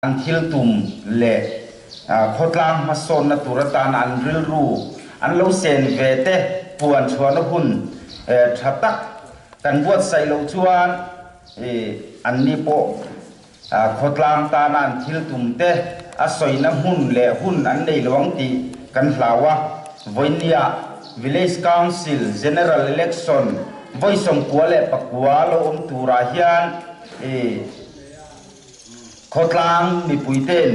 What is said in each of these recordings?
An thil tum leh khawtlang hmasawnna tur atana an rilru an lo sen ve te puan chhuahna hun tha tak kan buatsaih loh chuan anni pawh khawtlang tana an thil tum te a sawina hmun leh hun an nei lo ang tih kan hlau a. Vawinia Village Council General Election vawi 94 lo awm turah hian Khawtlang mipuite'n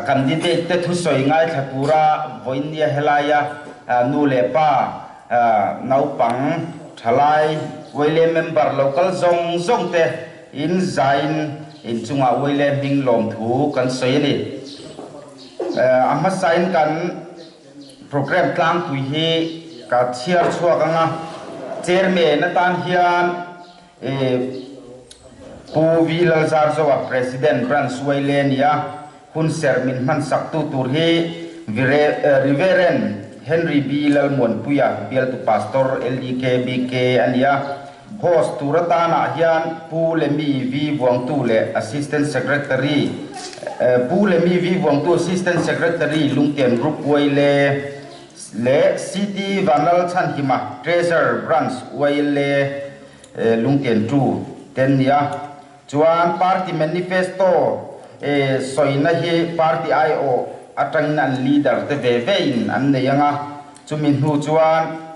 candidate te thusawi ngaithla tura vawinia helaia nu leh pa, naupang, thalai, Waile member lo kal zawng zawng te in zain inchungah Waile hming lawmthu kan sawi a ni. A hmasain kan Program tlangpui hi ka chhiar chhuak ang a, Chairman atan hian Pu V. Lalzarzoa President Branch Waile a ni a, hunserh min hmansaktu tur hi Reverend Henry B. Lalmuanpuia bialtu Pastor LEKBK a ni a, host tur atanah hian Pu Lemi V. Vuangtu leh Assistant Secretary Pu Lemi V. Vuangtu Assistant Secretary Lungtian Group Waile leh CT Vanlalchhanhima Treasurer Branch Waile Lungtian Tu te an ni a. Chuan Party Manifesto sawina hi Party aiawh atangin an leader te ve ve in an nei ang a, chumi hnu chuan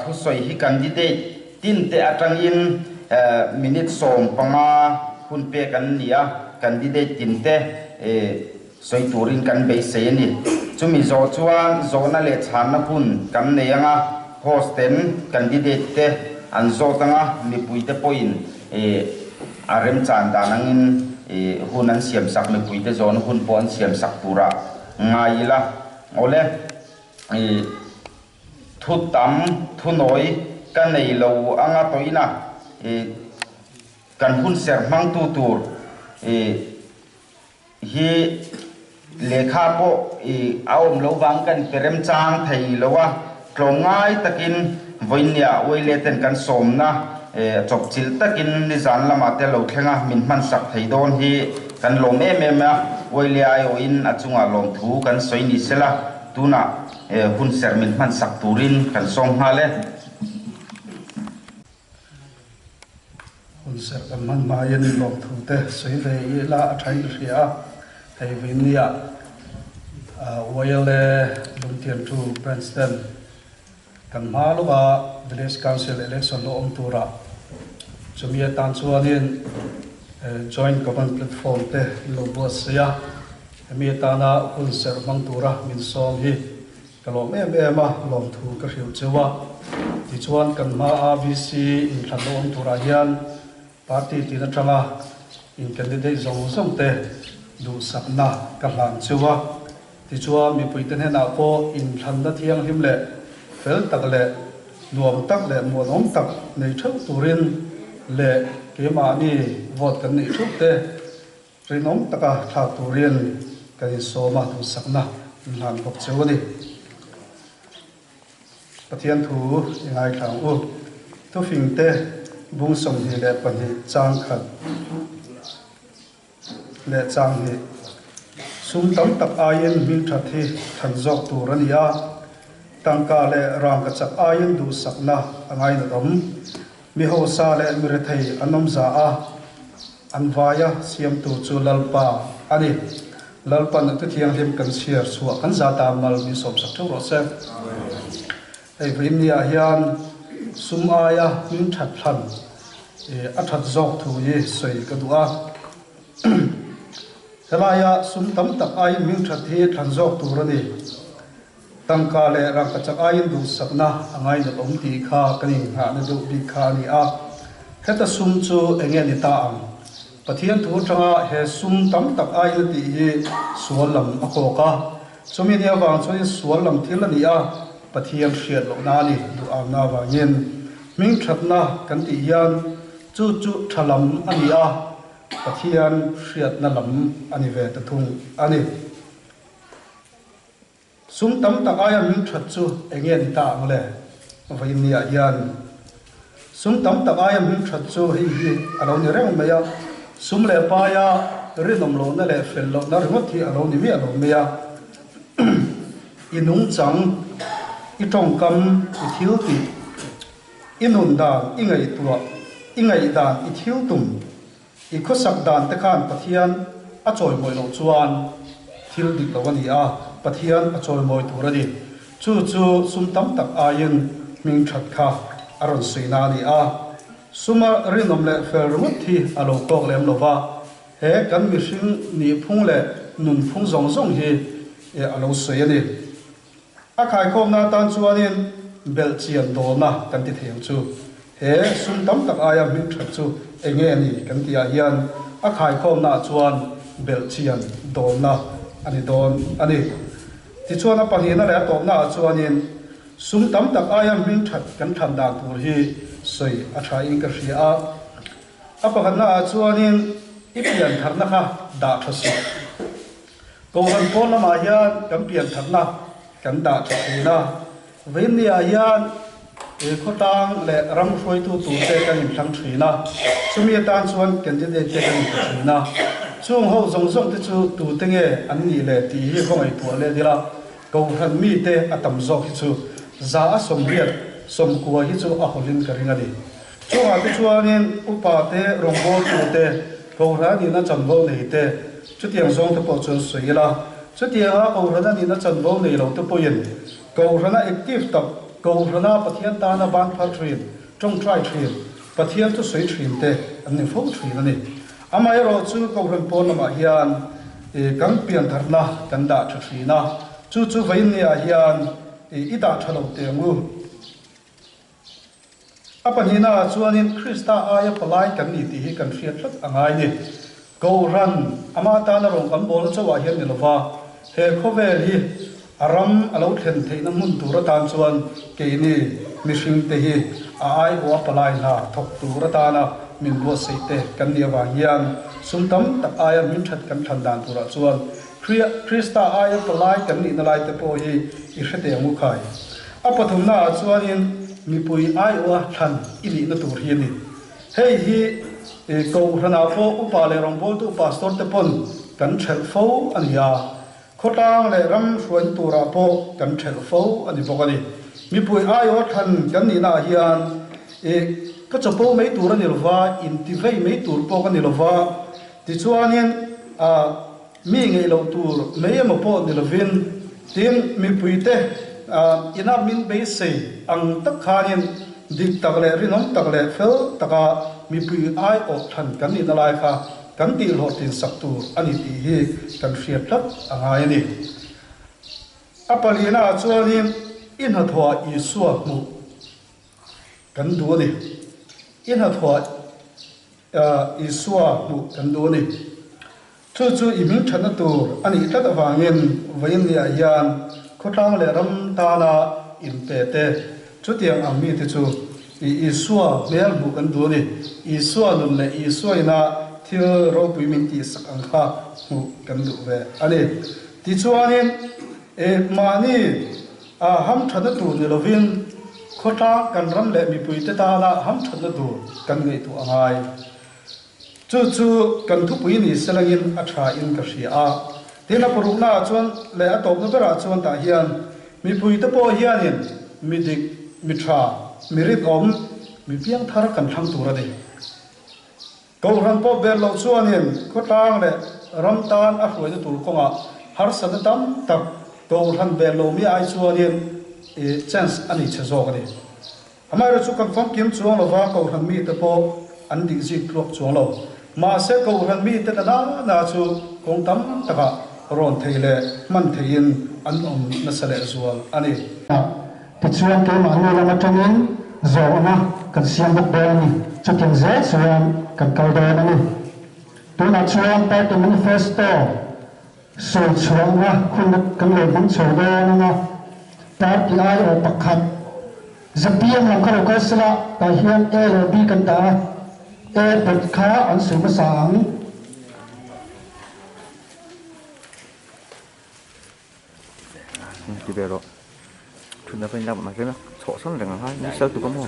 thusawi hi candidate tin te atangin minute 15 hun pek an ni a, candidate tin te sawi turin kan beisei a ni. Chumi zawh chuan zawhna leh chhanna hun kan nei ang a, host ten candidate te an zawt ang a, mipuite pawhin a remchan dan angin hun an siamsak, mipuite zawhna hun pawh an siamsak turah ngai ila. Awle, thu tam, thu nawi ka nei lo ang a tawina kan hun serh hmangtu tur Hi lehkha pawh i a awm lo vang kan pe remchang thei lo a, tlawmngai takin vawinia Uaile ten kan sawmna chawpchilh takin nizan lamah te lo thleng a, min hmansak thei dawn hi kan lawm em em a, Uaile aiawhin a chungah lawmthu kan sawi ni sela, tunah hunserh min hmansak turin kan sawm nghal e. Hun serh kan hman hmain lawmthu te sawi ve ila a thain ka hria a, hei vawinia YLA Lungtiantu Branch ten kan hma lawka Village Council Election lo awm tura chumi atan chuanin Joint Common Platform te an lo buatsaih a, hemi atana hun serh hmang tura min sawm hi Ka lawm em em a, lawmthu ka hrilh cheu a. Tichuan kan hmaa VC inthlan lo awm turah hian party tin atanga in candidate zawng zawng te duhsakna ka hlan cheu a. Tichuan mipuite hnenah pawh inthlanna thianghlim leh fel tak leh nuam tak leh muanawm tak nei theuh turin leh keimahni vote kan neih theuh te Rinawm taka thlak turin kan insawm a, duhsakna min hlan bawk cheu a ni. Pathian thu i ngaithla ang u. Thufingte bung 22 chang khat leh chang hnih. Sum tam tak aiin hmingthat hi thlan zawk tur a ni a, tangka leh rangkachak aiin duhsakna a ngainat awm. Mi hausa leh mi rethei an awm za a, an vaia siamtu chu Lalpa a ni. Lalpan a ti thianghlim kan chhiar chhuah kan za ta mal min sawmsak theuh rawh se. Hei vawiin-niah hian sum aia hming that thlan a that zawk thu hi sawi ka duh a. Helaia sum tam tak aiin hming that hi thlan zawk tur a ni. Tangka leh rangkachak aiin duhsakna a ngainat awm tih kha kan inngahna deuh bik kha a ni a. Heta sum chu eng nge ni ta ang? Pathian thu atanga he sum tam tak aiin a tih hi sual lam a kawk a. Chumi ni avang chuanin sual lam thil a ni a, Pathian hriat lohna a ni duhamna avangin. Hmingthatna kan tih hian chu chu tha lam a ni a, Pathian hriatna lam a ni ve ta thung a ni. Sum tam tak aia min that chu eng nge ni ta ang le? Vawiinniah hian sum tam tak aia min that chu hei hi a lo ni reng mai a, sum leh paia. rinawm lohna leh fel lohna ringawt hi a lo ni miah lo mai a. I nungchang, i tawngkam, i thiltih, i nun dan, i ngaihtuah, i ngaihdan, i thiltum, i khawsak dan te khan Pathian a chawimawi loh chuan thil dik lo a ni a, Pathian a chawimawi tur a ni. Chu chu sum tam tak aiin hming that kha a rawn suihna a ni a. Suma rinawm leh fel ringawt hi a lo tawk lem lo va, he kan mihring nihphung leh nunphung zawng zawng hi a lo sawi a ni. A khaikhawmna atan chuanin belhchian dawlna kan ti thei ang chu. He sum tam tak aia hming that chu eng nge a ni kan tihah hian a khaikhawmnaah chuan belhchian dawlna a ni dawn a ni. Tichuan a pahnihna leh a tawpnaah chuanin sum tam tak aia hming that kan thlan dan tur hi sawi a thain ka hria a. A pakhatnaah chuanin i pian tharna kha dah tha suh. Kohhran pawn lamah hian kan pian thatna kan dah tha thin a, Vainniah hian khawtlang leh ram hruaitu turte kan inthlang thin a, chumi atan chuan candidate te kan inpe thin a. Chung ho zawng zawng te chu tute nge an nih le tih hi va ngaihtuah let ila, Kohhran mite a tam zawk hi chu za a 80, 90 hi chu a hawlin ka ring a ni. Chungah te chuanin upa te, rawngbawltu te, Kohhran ina chanvo nei te, chutiang zawng te pawh chuan sawi ila. Chutianga Kohhrana nihna chanvo nei lo te pawhin Kohhrana active tak, Kohhrana Pathian tana ban phar thin, tawngtai thin, Pathian chu sawi thin te an ni fo thin a ni. Amaherawhchu Kohhran pawn lamah hian kan piantharna kan dah tha thin a, chu chu vawiinniah hian i dah tha lo teh ang u. A pahnihnaah chuanin Krista aia palai kan ni tih hi kan hriat tlat a ngai ni. Kohhran, ama tana rawn kan bawlna chauhah hian ni lova, he khawvel hi a ram a lo thlen theihna hmun tur atan chuan keini mihringte hi a aiawha palai hna thawk tur atana min buatsaih te kan nih avang hian sum tam tak aia hming that kan thlan dan turah chuan Krista aia palai kan nihna lai te pawh hi i hre teh ang u khai. A pathumnaah chuanin mipui aiawha thlan i nihna tur hi a ni. Hei hi Kohhranah pawh upa leh rawngbawltu pastor te pawn kan thelh fo a ni a, khawtlang leh ram hruaina turah pawh kan thelh fo a ni bawk a ni. Mipui aiawha thlan kan nihnaah hian ka chapo mai tur a ni lova, intivei mai tur pawh ka ni lova, tichuanin Mi ngeih loh tur mai emaw pawh ni lovin, tin, mipuite ina min beisei ang tak khanin dik tak leh rinawm tak leh fel taka mipui aiawh thlan kan nihna lai kha kan tihhlawhtlin sak tur a ni tih hi kan hriat tlat a ngai a ni. A palinaah chuanin i hnathawhah Isua hmuh kan duh a ni. I hnathawhah Isua hmuh kan duh a ni. Chu chu i hming thatna tur a nih tlat avangin vawiinniah hian khawtlang leh ram tana inpe te, chutiang ang mite chu i Isua hmel hmuh kan duh a ni. Isua nun leh Isua ina thil ropui min tihsak ang kha hmuh kan duh ve a ni. Tichuanin, mahni a hamthatna tur ni lovin khawtlang kan ram leh mipuite tana hamthatna tur kan ngaihtuah a ngai. Chu chu kan thupui ni selangin a tha in ka hria a. Tin, a paruknaah chuan leh a tawpna berah chuan tah hian mipuite pawh hianin mi dik, mi tha, mi rinawm, mi piangthar kan thlang tur a ni. Kohhran pawh ber loh chuanin khawtlang leh ram tan a hruaina tur kawngah harsatna tam tak kohhran ber lo mi ai chuanin chance a nei chhe zawk a ni. Amaherawhchu chu kan famkim chuang lova Kohhran mite pawh an dik zik tluak chuang lo. Mahse Kohhran mite na na na chu kawng tam takah rawn thei leh hman theiin an awm nasa leh zual a ni. Tichuan keimahni lam atangin zawhna kan siam bawk dawn a ni. Chutiang zel chuan kan kal dawn a ni. Tunah chuan Party Manifesto sawi chhuahna hun kan lo hmang chho dawn ang a, party aiawh pakhat ZPM lam kha lo kal sela tah hian A leh B kan dah a, A bawt kha an sawi hmasa ang. Ti ve rawh. Thutna pawhin lak mahse na chhawhsawn reng ang a, ni sel tuk a maw?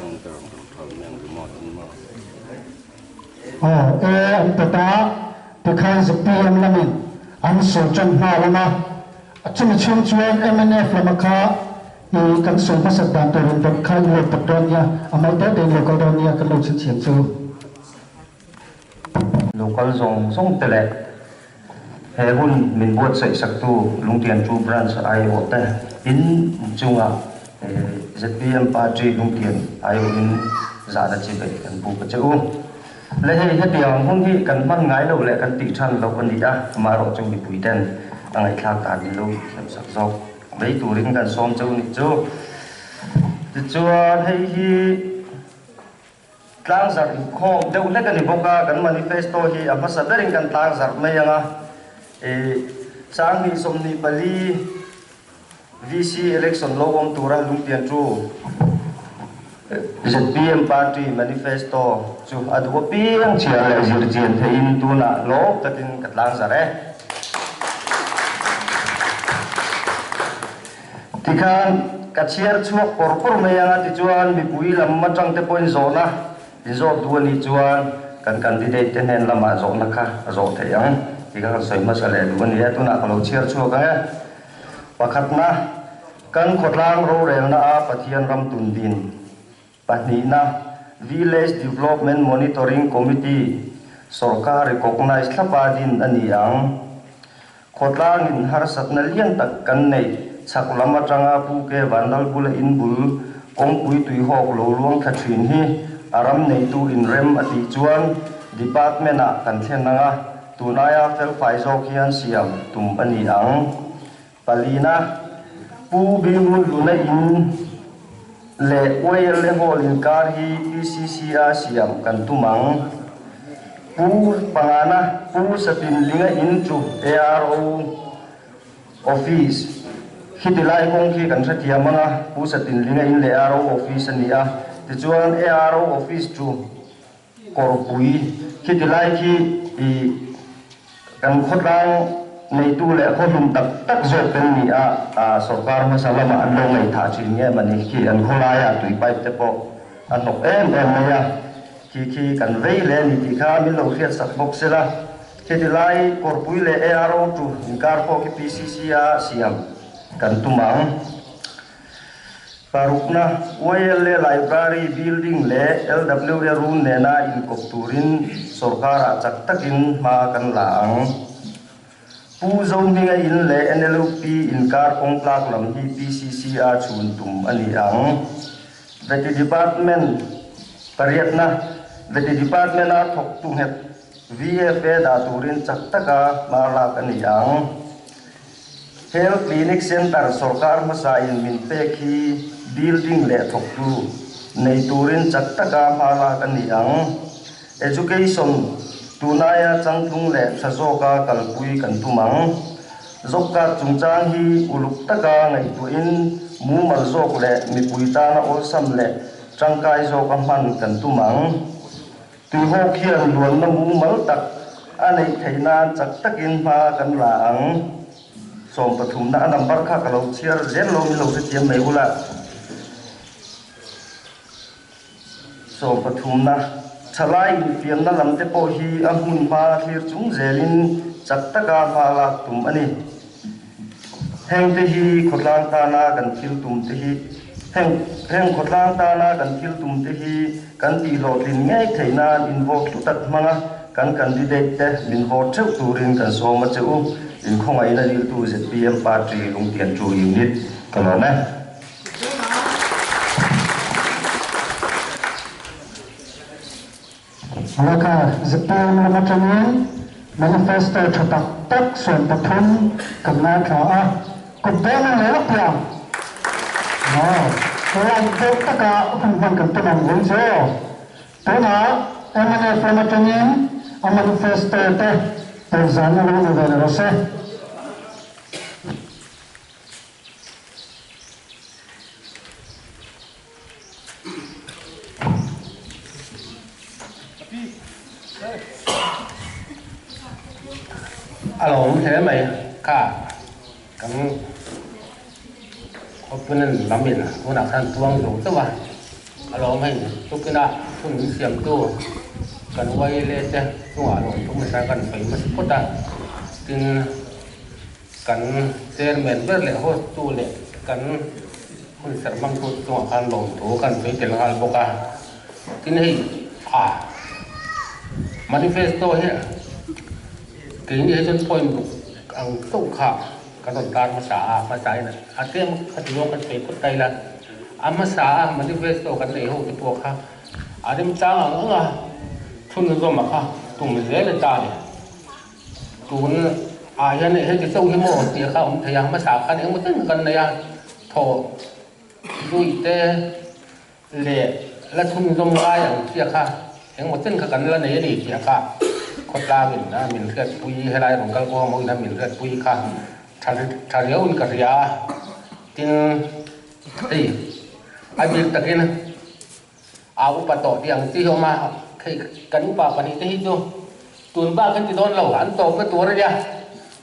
Aw, A an pawt a. Tikhan zpm lamin an sawi tan nghal ang a, chumi chhung chuan mnf lama kha i kan sawi hmasat dan tur in dawt kha in lo pawt dawn nia, a mal teh tein lo kal dawn nia kan lo chhinchhiam chu. Local zawng zawng te leh he hun min buatsaih saktu Lungtian Two Branch aiawh te in chungah zpm Party Lungtian aiawhin zahna chi bei kan pu ka che u. Le hei hetiang hun hi kan hman ngai loh leh kan tih than loh a ni a, amaherawh chu mipui ten a ngaihthlak dan in lo thiam sak zawk mai turin kan sawm cheu nih chu. Tichuan hei hi tlangzarh inkhawm deuh hlek a ni bawk a, kan manifesto hi a hmasa berin kan tlangzarh mai ang a, 2024 VC election lo awm tura lungtian chu zpm party manifesto chu a duh apiang chhiar leh zir chian theihin tunah lawm takin ka tlangzarh e. Tikhan ka chhiar chhuak pawr pawr mai ang a tichuan mipui lam atang te pawhin zawhna inzawt duh a nih chuan kan candidate te hnen lamah zawhna kha a zawh theih ang tih kha kan sawi hmasa leh duh a ni e. Tunah ka lo chhiar chhuak ang e. Pakhatna, kan khawtlang rorelna a Pathian ram tun din. Pahnihna, Village Development Monitoring Committee sorkar recognise thlapa din a ni ang. Khawtlangin harsatna lian tak kan neih chhak lam atanga Pu Ke Vanlalbula in bul kawngpui tuihawk lo luang thla thin hi a ram neitu inrem a tih chuan Department-ah kan thlen ang a, Tunaia felfai zawk hian siam tum a ni ang. Palina, Pu Bingun Luna in leh YLA Hall inkar hi PCC-a siam kan tum ang. Pu Pangana, Pu Satin Linga in chu ARO Office khiti lai kawng khi kan hrethiam ang a, Pu Satin Linga in leh ARO Office a ni a, tichuan ARO Office chu Kawrpui khiti lai khi i kan khawtlang neitu leh khawhlum tak tak zawk ten ni a, sorkar hmasa lamah an lo ngaihthah thin nge mani khi an khawlaia tui pipe te pawh a hnawk em em mai a, khi khi kan vei leh a ni tih kha min lo hriat sak bawk sela. Khiti lai Kawrpui leh ARO tu inkar pawh khi PCC a siam kan tum ang. Parukna, YLA Library Building leh LWA Room nena inkawp turin sorkarah chak takin hma kan la ang. Pu Zohminga in leh NLUP inkar kawng tlak lam hi PCC-a chhun tum a ni ang. Vety Department Pariatna, Vety Department-a thawktu nghet VFA dah turin chak taka hma lak a ni ang. Health Clinic Centre sorkar hmasa in min pek hi building leh thawktu nei turin chak taka hma lak a ni ang. Education tunaia changtlung leh tha zawka kalpui kan tum ang. Job card chungchang hi uluk taka ngaihtuahin mumal zawk leh mipui tana awlsam leh tangkai zawka hman kan tum ang. Tuihawk hian luanna mumal tak a neih theih nan chak takin hma kan la ang. Sawmpathumna a number kha ka lo chhiar zel lo min lo hrethiam mai ula. Sawmpathumna thalai infiamna lam te pawh hi a hmun hma thlir chung zelin chak taka hma lak tum a ni. Heng te hi khawtlang tana kan thil tum te hi heng heng khawtlang tana kan thil tum te hi kan tih hlawhtlin ngei theih nan in vote hlu tak hmang a, kan candidate te min vote theuh turin kan sawm a che u. In khawngaihna diltu zpm party Lungtian Chu Unit ka lawm e. Laka zpm lam atangin manifesto tha tak tak 13 kan ngaithla a, kut dawn ang leh piang. Wow, like deuh taka hun hman kan tum ang vui chu. Tunah mnf lam atangin a manifesto te pawlzan a lo ni ve rawh se. A lo awm hle mai kha kan opponent lam in tunah khan tuang zo chauh a, a lo awm hei tukina hun min siamtu. Kan YLA te chungah lawmthu hmasa kan sawi hmasa phawt a, tin kan chairman ber leh host tu leh kan hun serh hmangtu te chungah khan lawmthu kan sawi tel nghal bawk a. Tin hei a manifesto hi keini hi chuan point ruk ang chauh kha kan rawn tar hmasa a, hmasa in a tlem kha ti zawng kan sawi phawt ta ila, a hmasa a manifesto kan nei ho te pawh kha A remchang ang ang a, chhunzawm a kha tum zel a ta ni. Tun ah hian heti chauh hi maw tih kha a awm thei a, hmasa khan engemaw chen kan nei a, thaw zui te leh la chhunzawm ngai ang chiah kha engemaw chen kha kan la nei a ni tih kha khawtlang in a min hriatpui helai rawn kal kawng mawiin a min hriatpui kha tha riau in ka hria a, tin hei a bik takin A upa tawh tih ang chi hi awm a, hei kan upa pahnihte hi chu tun bak an ti dawn lo, an tawp na tur a nia.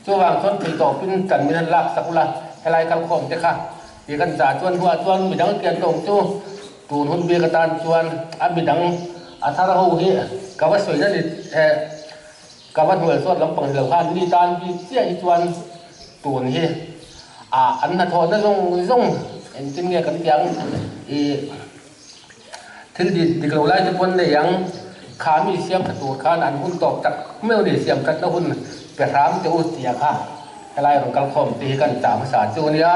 Chuvang chuan thei tawpin tan min han lak sak ula, helai kalkhawm te kha ti kan chah chuan hnuah chuan midang tian tawng chu tun hun bik atan chuan a midang a thar ho hi ka va sawi na ni eh ka va hnual chhuat lampang ni lo khan mi tan bik chiah hi chuan tun hi a an hnathawhna zawng zawng engtin nge kan tih ang ih. Thil dik dik lo lai te pawn nei ang. Kha mi siam tha tur khan an hun tawp tak meuh ni siam thatna hun pe hram teh u tia kha helai rawn kal khawm te hi kan chah hmasa chu ania.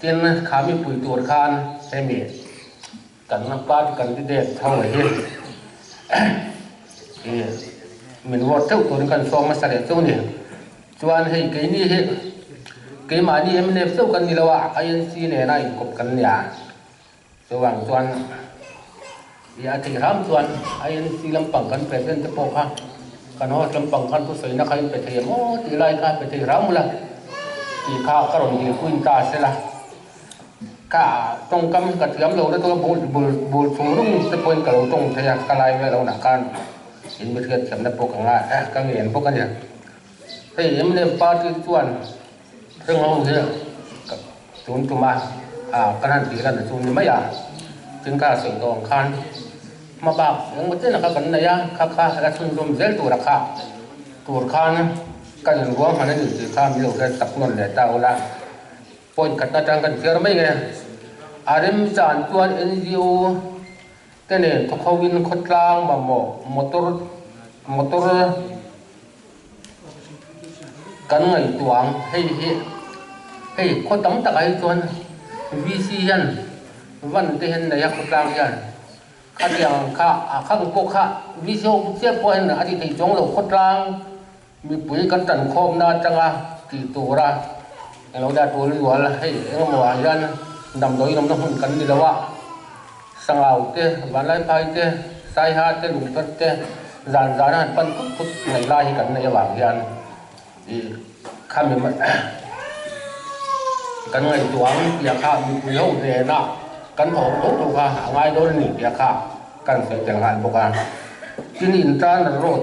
Tin, kha mi pui tur khan hemi kan party candidate ho hi i min vote theuh turin kan sawm hmasa leh chu ni. Chuan hei keini hi keimahni mnf chauh kan ni lo a, INC nena inkawp kan nia. Chuvang chuan i a theih hram chuan INC lampang kan president te pawh kha kan host lampang khan thusawi na kha in pe thei em aw tih lai kha pe thei hram ula tih kha ka rawn dil puin ta se la. Ka tawngkam hi ka thiam lo na tura bul bul bul chung rung te pawhin ka lo tawng thei a, ka lai vel lo nah khan in mi hriat thiamna pawh ka ngai a, ka ngen bawk a nia. Hei mnf party chuan heng ho hi Tun tuma kan han tih lan chu ni mai a, tin ka sawi tawh ang khan hma bak engmaw chen kha kan nei a, kha kha la chhunzawm zel tura kha tur khan kan inruang hman a ni tih kha min lo hriat tak nawn leh ta ula. Point khat atang kan chhiar mai nge. A remchan chuan NGO te nen thawkho in khawtlang mamawh motor motor Kan ngaihtuah ang, hei hi hei khaw tam takah hi chuan VC hian van te hian nei a khawtlang hian khatiang kha a khang pawh kha VC ho chiah pawh hian a ti thei chuang lo khawtlang mipui kan tan khawmna atanga tih tura englo dah tul zual hei engemaw ah hian damdawi awmna hmun kan ni lo a. Sangau te, Vanlaiphai te, Saiha te, Lungpher te zan zana han pan khut khut ngaih lai hi kan nei avang hian ih khami kan ngaihtuah ang tih kha mipui ho hnena kan thawk tho tho kha a ngai dawn a ni tih kha kan sawi tel nghal bawk a. Tin, internal road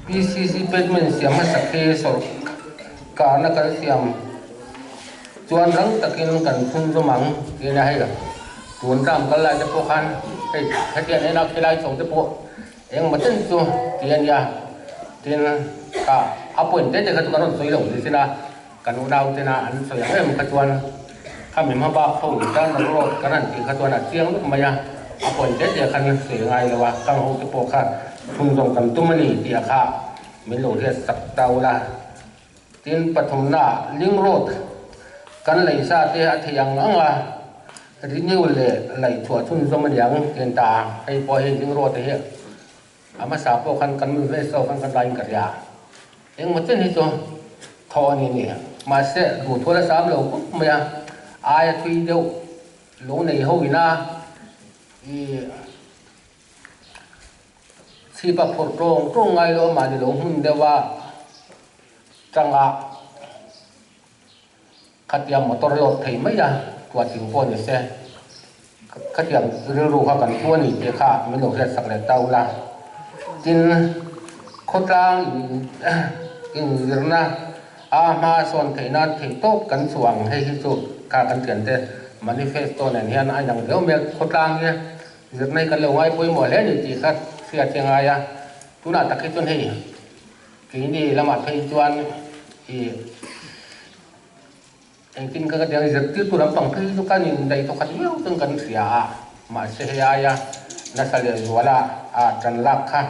PCC payment siam hmasak hi sawrkarna kan siam chuan rang takin kan chhunzawm ang tih a hei tun ram kal lai te pawh khan hei hetiang ena khilai chho te pawh engmaw chen chu tih a nia tin kha a point te te kha chu kan rawn sawi lo ni sin a kan unau tena an sawi ang em kha chuan khami hma bak ho internal road kan han tih kha chuan a chiang lup mai a, a point te te khan sawi ngai lo a, kang ho te pawh kha chhunzawm kan tum a ni tih a kha min lo hriat sak ta ula. Tin pathumna link road kan lei sa te a thei ang ang a, renew leh laihchhuah chhunzawm a niang tih an ta a, hei pawh hei link road te hi A hmasa pawh khan kan nun ve saw khan kan lain ka ria. Engmaw chen hi chu thaw a ni a ni. Mahse, duhthual a sam lo khawp mai a, aia thui deuh lo nei ho ina i chhip a phawrh tawng tawng ngai lo a mahni lo hmun deuh a tanga Khatiang motor load thei mai a, tuahting pawh ni se, khatiang rilru kha kan pu a ni tih kha min lo hriat sak leh ta ula. Tin, khawtlang inzirna a hma sawn theih nan thei tawp kan chhuah ang, hei hi chu kha kan thiante manifesto nen hian a inang viau mai a, khawtlang hi zirna hi kan lo ngai pawimawh hle a ni tih kha. hriat che ngai a, tunah tak hi chuan hei keini lamah phei chuan ih engtin ka ka ti ang zirtirtu lampang phei chu kan indaih thawkhat viau chuan kan hria a, mahse hei aia nasa leh zuala a tan lak kha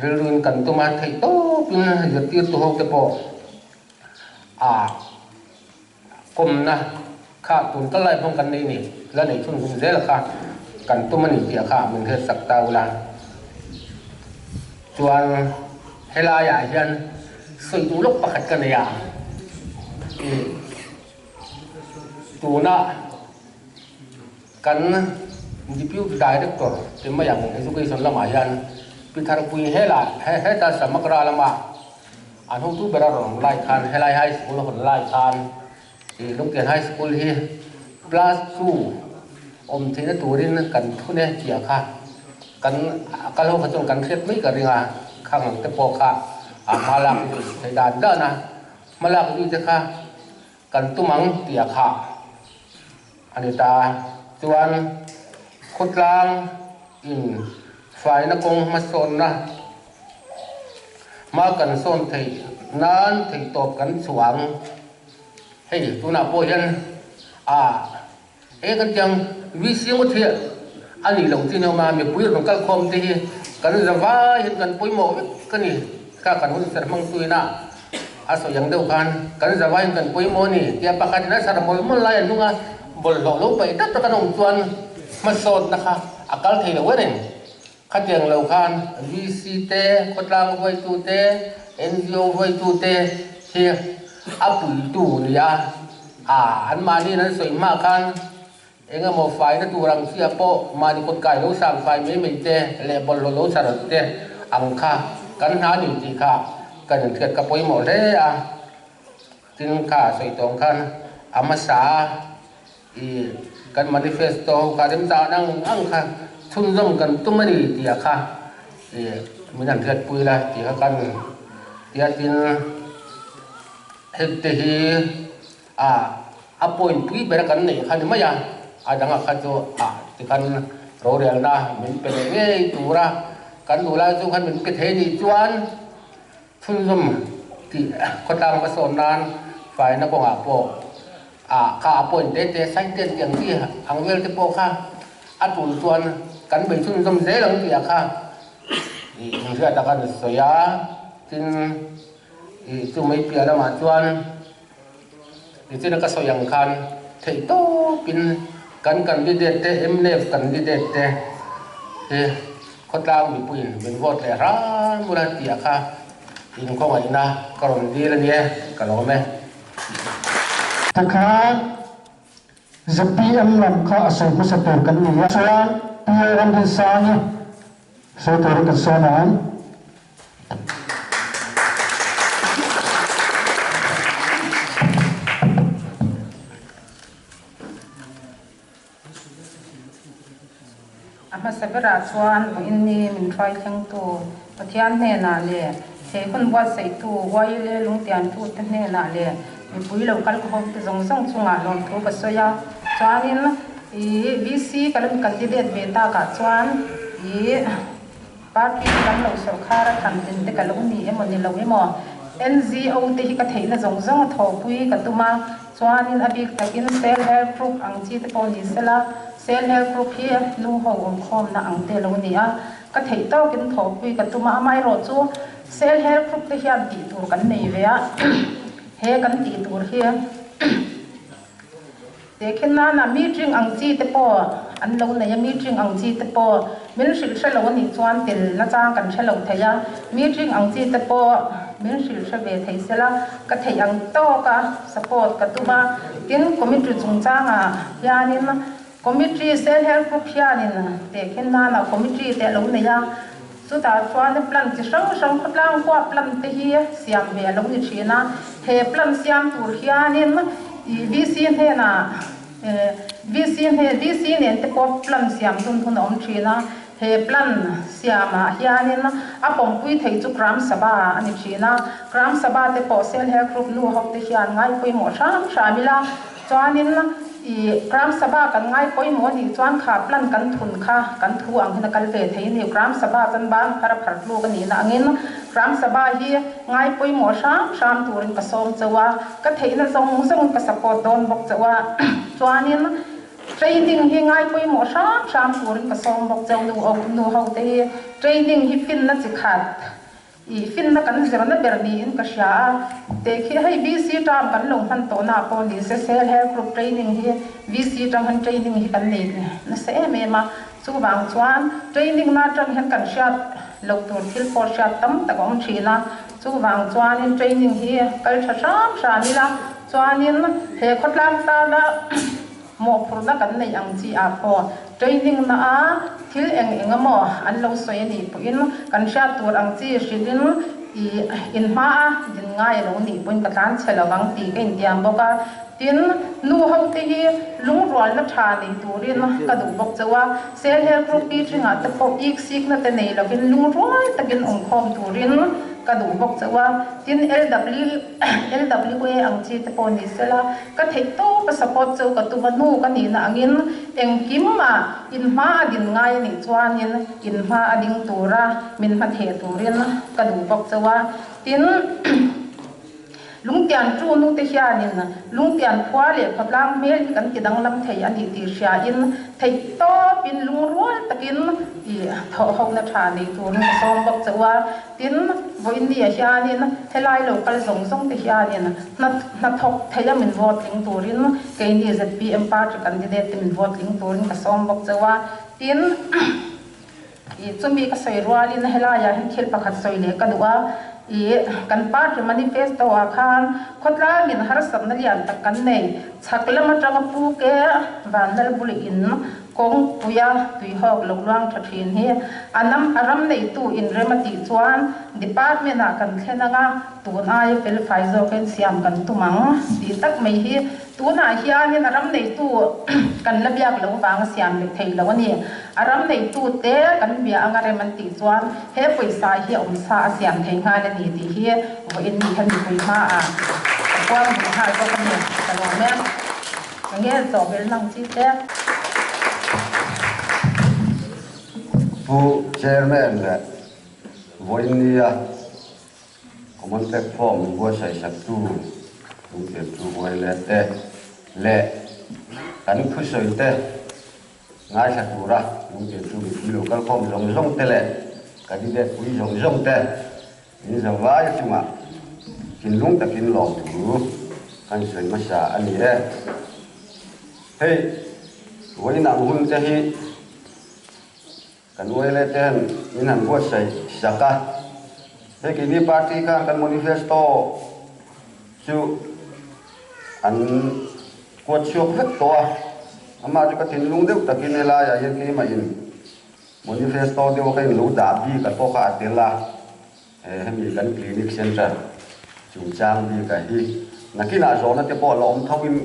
rilruin kan tum a, theih tawpin zirtirtu ho te pawh a Kawmna kha tun kal lai hmang kan nei ni, la nei chhun zung zel kha kan tum a ni tih kha min hriat sak ta ula. Chuan helaiah hian sawi duh lawk pakhat ka nei a, ih tuna kan Deputy Director ti mai ang Education lamah hian Pi Tharpui helah heta Samagra lama An hotu ber a rawn lai khan helai high school a hawn lai khan ih Lungtian high school hi plus two awm theihna turin kan thun e tih ah kha kan a kal ho kha chuan kan hriat mai ka ring a, khang ang te pawh kha a hma lak zui theih dan dan a, hma lak zui te kha kan tum ang tih ah kha a ni ta. Chuan khawtlang in faina kawng hmasawnna. Hma kan sawn theih nan theihtawp kan chhuang. Hei tunah pawh hian a eng kan tiang VC ngawt hi a nih loh chin awm a, mipui rawn kal khawm te hi kan za vai hian kan pawimawh vek a ni. Kha kan hun ser hmang tuina a sawi ang deuh khan kan za vai hian kan pawimawh a ni tia pakhatin a sar mawlh mawlh lai a hnung a, bawlhhlawh lo paih tak tak an awm chuan hmasawnna kha a kal thei lo reng. Khatiang lo khan VC te, khawtlang ruaitu te, NGO ruaitu te hi a puitu ni a, a anmahniin an sawi hma khan eng emaw faina tur ang chiah pawh mahni kawt kai lo sang fai mai mai te leh bawlhhlawh lo char te ang kha kan hna ni tih kha kan inhriat ka pawimawh hle a. Tin kha sawi tawng khan a hmasa a. I kan manifesto ho kha remchang ang ang kha chhunzawm kan tum a ni tih ah kha i min han hriatpui la tih kha kan tia tin hengte hi a a point pui ber a kan neih kha ni mai a, a dang ah kha chu ah tikhan rorelna min pe leh ngei tur a kan duh lai chu khan min pe thei nih chuan Chhunzawm tih khawtlang hmasawn nan faina kawngah pawh a kha a point te te scientist tih ang chi ang vel te pawh kha a tul chuan kan bei chhunzawm zel ang tih ah kha ih inhriat a kan sawi a, tin ih chu mai piah lamah chuan nichin a ka sawi ang khan theih tawpin kan candidate te mnf candidate te hi Khawtlang mipuiin min vote leh hram ula tih ah kha inkhawngaihna ka rawn dil a nia, ka lawm e. Tikhan zpm lam kha a sawi hmasa tur kan ni a, chuan PA Ramdinsangi sawi turin kan sawn ang. A hmasa berah chuan vawiinni min hruai thlengtu Pathian hnenah leh he hun buatsaihtu YLA lungtiantute hnenah leh mipui lo kal khawmte zawng zawng chungah lawmthu ka sawi a. Chuanin i VC ka lo candidate ve takah chuan i party te kan lo sawrkhar a thlan tlin te ka lo ni emaw ni lo emaw NGO te hi ka theihna zawng zawng a thawhpui ka tum a. Chuanin a bik takin Self Help Group ang chi te pawh ni sela, Self Help Group hi nu ho awmkhawmna ang te lo ni a, ka theih tawkin thawhpui ka tum a, amaherawh chu Self Help Group te hian tih tur kan nei ve a, he kan tih tur hi tehkhin nana meeting ang chi te pawh an lo nei a, meeting ang chi te pawh min hrilh hre lo a nih chuan tel nachang kan hre lo thei a, meeting ang chi te pawh min hrilh hre ve thei sela. Ka theih ang tawk a support ka tum a, tin committee chungchangah hianin committee self help group hianin tehkhin nana committee te a lo nei a, chutah chuan plan chi hrang hrang khawtlang huap plan te hi siam ve a lo ni thin a, he plan siam tur hianin ih VC hnenah VC hnen VC nen te pawh plan siam dun hun a awm thin a. He plan siamah hianin a pawmpui thei chu Gram Sabha a ni thin a, Gram Sabha te pawh Self Help Group nu ho te hian ngaipawimawh hram hram ila, chuanin I Gram Sabha kan ngai pawimawh a nih chuan kha plan kan thun kha kan thu ang hian a kal ve thei a ni. Gram Sabha chuan ban phar a phar tluk a nihna angin Gram Sabha hi ngai pawimawh hram hram turin ka sawm chauh a, ka theihna zawng zawngin ka support dawn bawk chauh a. Chuanin training hi ngai pawimawh hram hram turin ka sawm bawk chauh nu nu ho te hi training hi finna chi khat I finna kan zirna ber niin ka hria a, teh khi hei VC term kan lo hman tawhna ah pawh ni se Self Help Group training hi VC tang hian training hi kan nei nasa em em a, chuvang chuan training na atang hian kan hriat loh tur thil pawh hriat tam tak a awm thin a, chuvang chuanin training hi kal tha hram hram ila chuanin he khawtlang tana Mawhphurhna kan neih ang chi ah pawh training na a thil eng eng emaw an lo sawi a nih pawhin kan hriat tur ang chi hrilhin i in hma a din ngai a lo nih pawhin ka tlan chhe lo vang tih ka intiam bawk a. Tin, nu ho te hi lungrualna tha nei turin ka duh bawk chauh a, Selhel Group meeting ah te pawh ik sikna te nei lovin lungrual takin awmkhawm turin ka duh bawk chauh a. Tin, LW. LWA ang chi te pawh ni sela, ka theih tawp a support chu ka tum a, nu ka nihna angin engkim ah in hma a din ngai a nih chuanin in hma a ding tura min hma theh turin ka duh bawk chauh a. Tin, Lungtian tu nu te hianin Lungtian khua leh khawtlang hmel hi kan ti danglam thei a nih tih hriain theih tawpin lungrual takin i thawhhona tha nei turin ka sawm bawk chauh a. Tin, vawiinni ah hianin helai lo kal zawng zawng te hianin hna hnathawk theih a min vote tling turin keini zpm party candidate te min vote tling turin ka sawm bawk chauh a. Tin, ih chumi ka sawi rualin helaiah hian thil pakhat sawi leh ka duh a, ih kan party manifesto ah khan khawtlangin harsatna lian tak kan nei, chhak lam atanga Pu Ke Vanlalbuli in Kawngpuia tuihawk lo luang tha thin hi a nam a ram neitu inrem a tih chuan Department ah kan thlen anga tun aia felfai zawkin siam kan tum ang tih tak mai hi tunah hianin a ram neitu kan la biak lo vanga siam leh thei lo a ni. A ram neitu te kan bia anga rem an tih chuan he pawisa hi a awmsa a siam thei nghal a ni tih hi vawiin ni hian mipui hmaah ka puang duh nghal bawk a ni. Ka lawm e. Enge chawhbel nang chi te? Pu Chairman leh Vawiinnia Common Platform min buatsaih saktu Lungtiantu Buaile te leh kan thusawi te ngaithla tura Lungtiantu mipui lo kalkhawm zawng zawng te leh candidate pui zawng zawng te In zavai chungah thinlung takin lawmthu kan sawi hmasa a ni e. Hei, vawiinang hun te hi kan uaile te han min han buatsaih sak a. Hei keini party khan kan manifesto chu an kuat chhuak vek tawh a. Amah chu ka thinlung deuh takin helaiah hian keimahin Manifesto deuh a ka in lo dah bik a pawh kha a tel a, hemi kan clinic centre chungchang bik a hi nakinah zawhna te pawh la awm tho in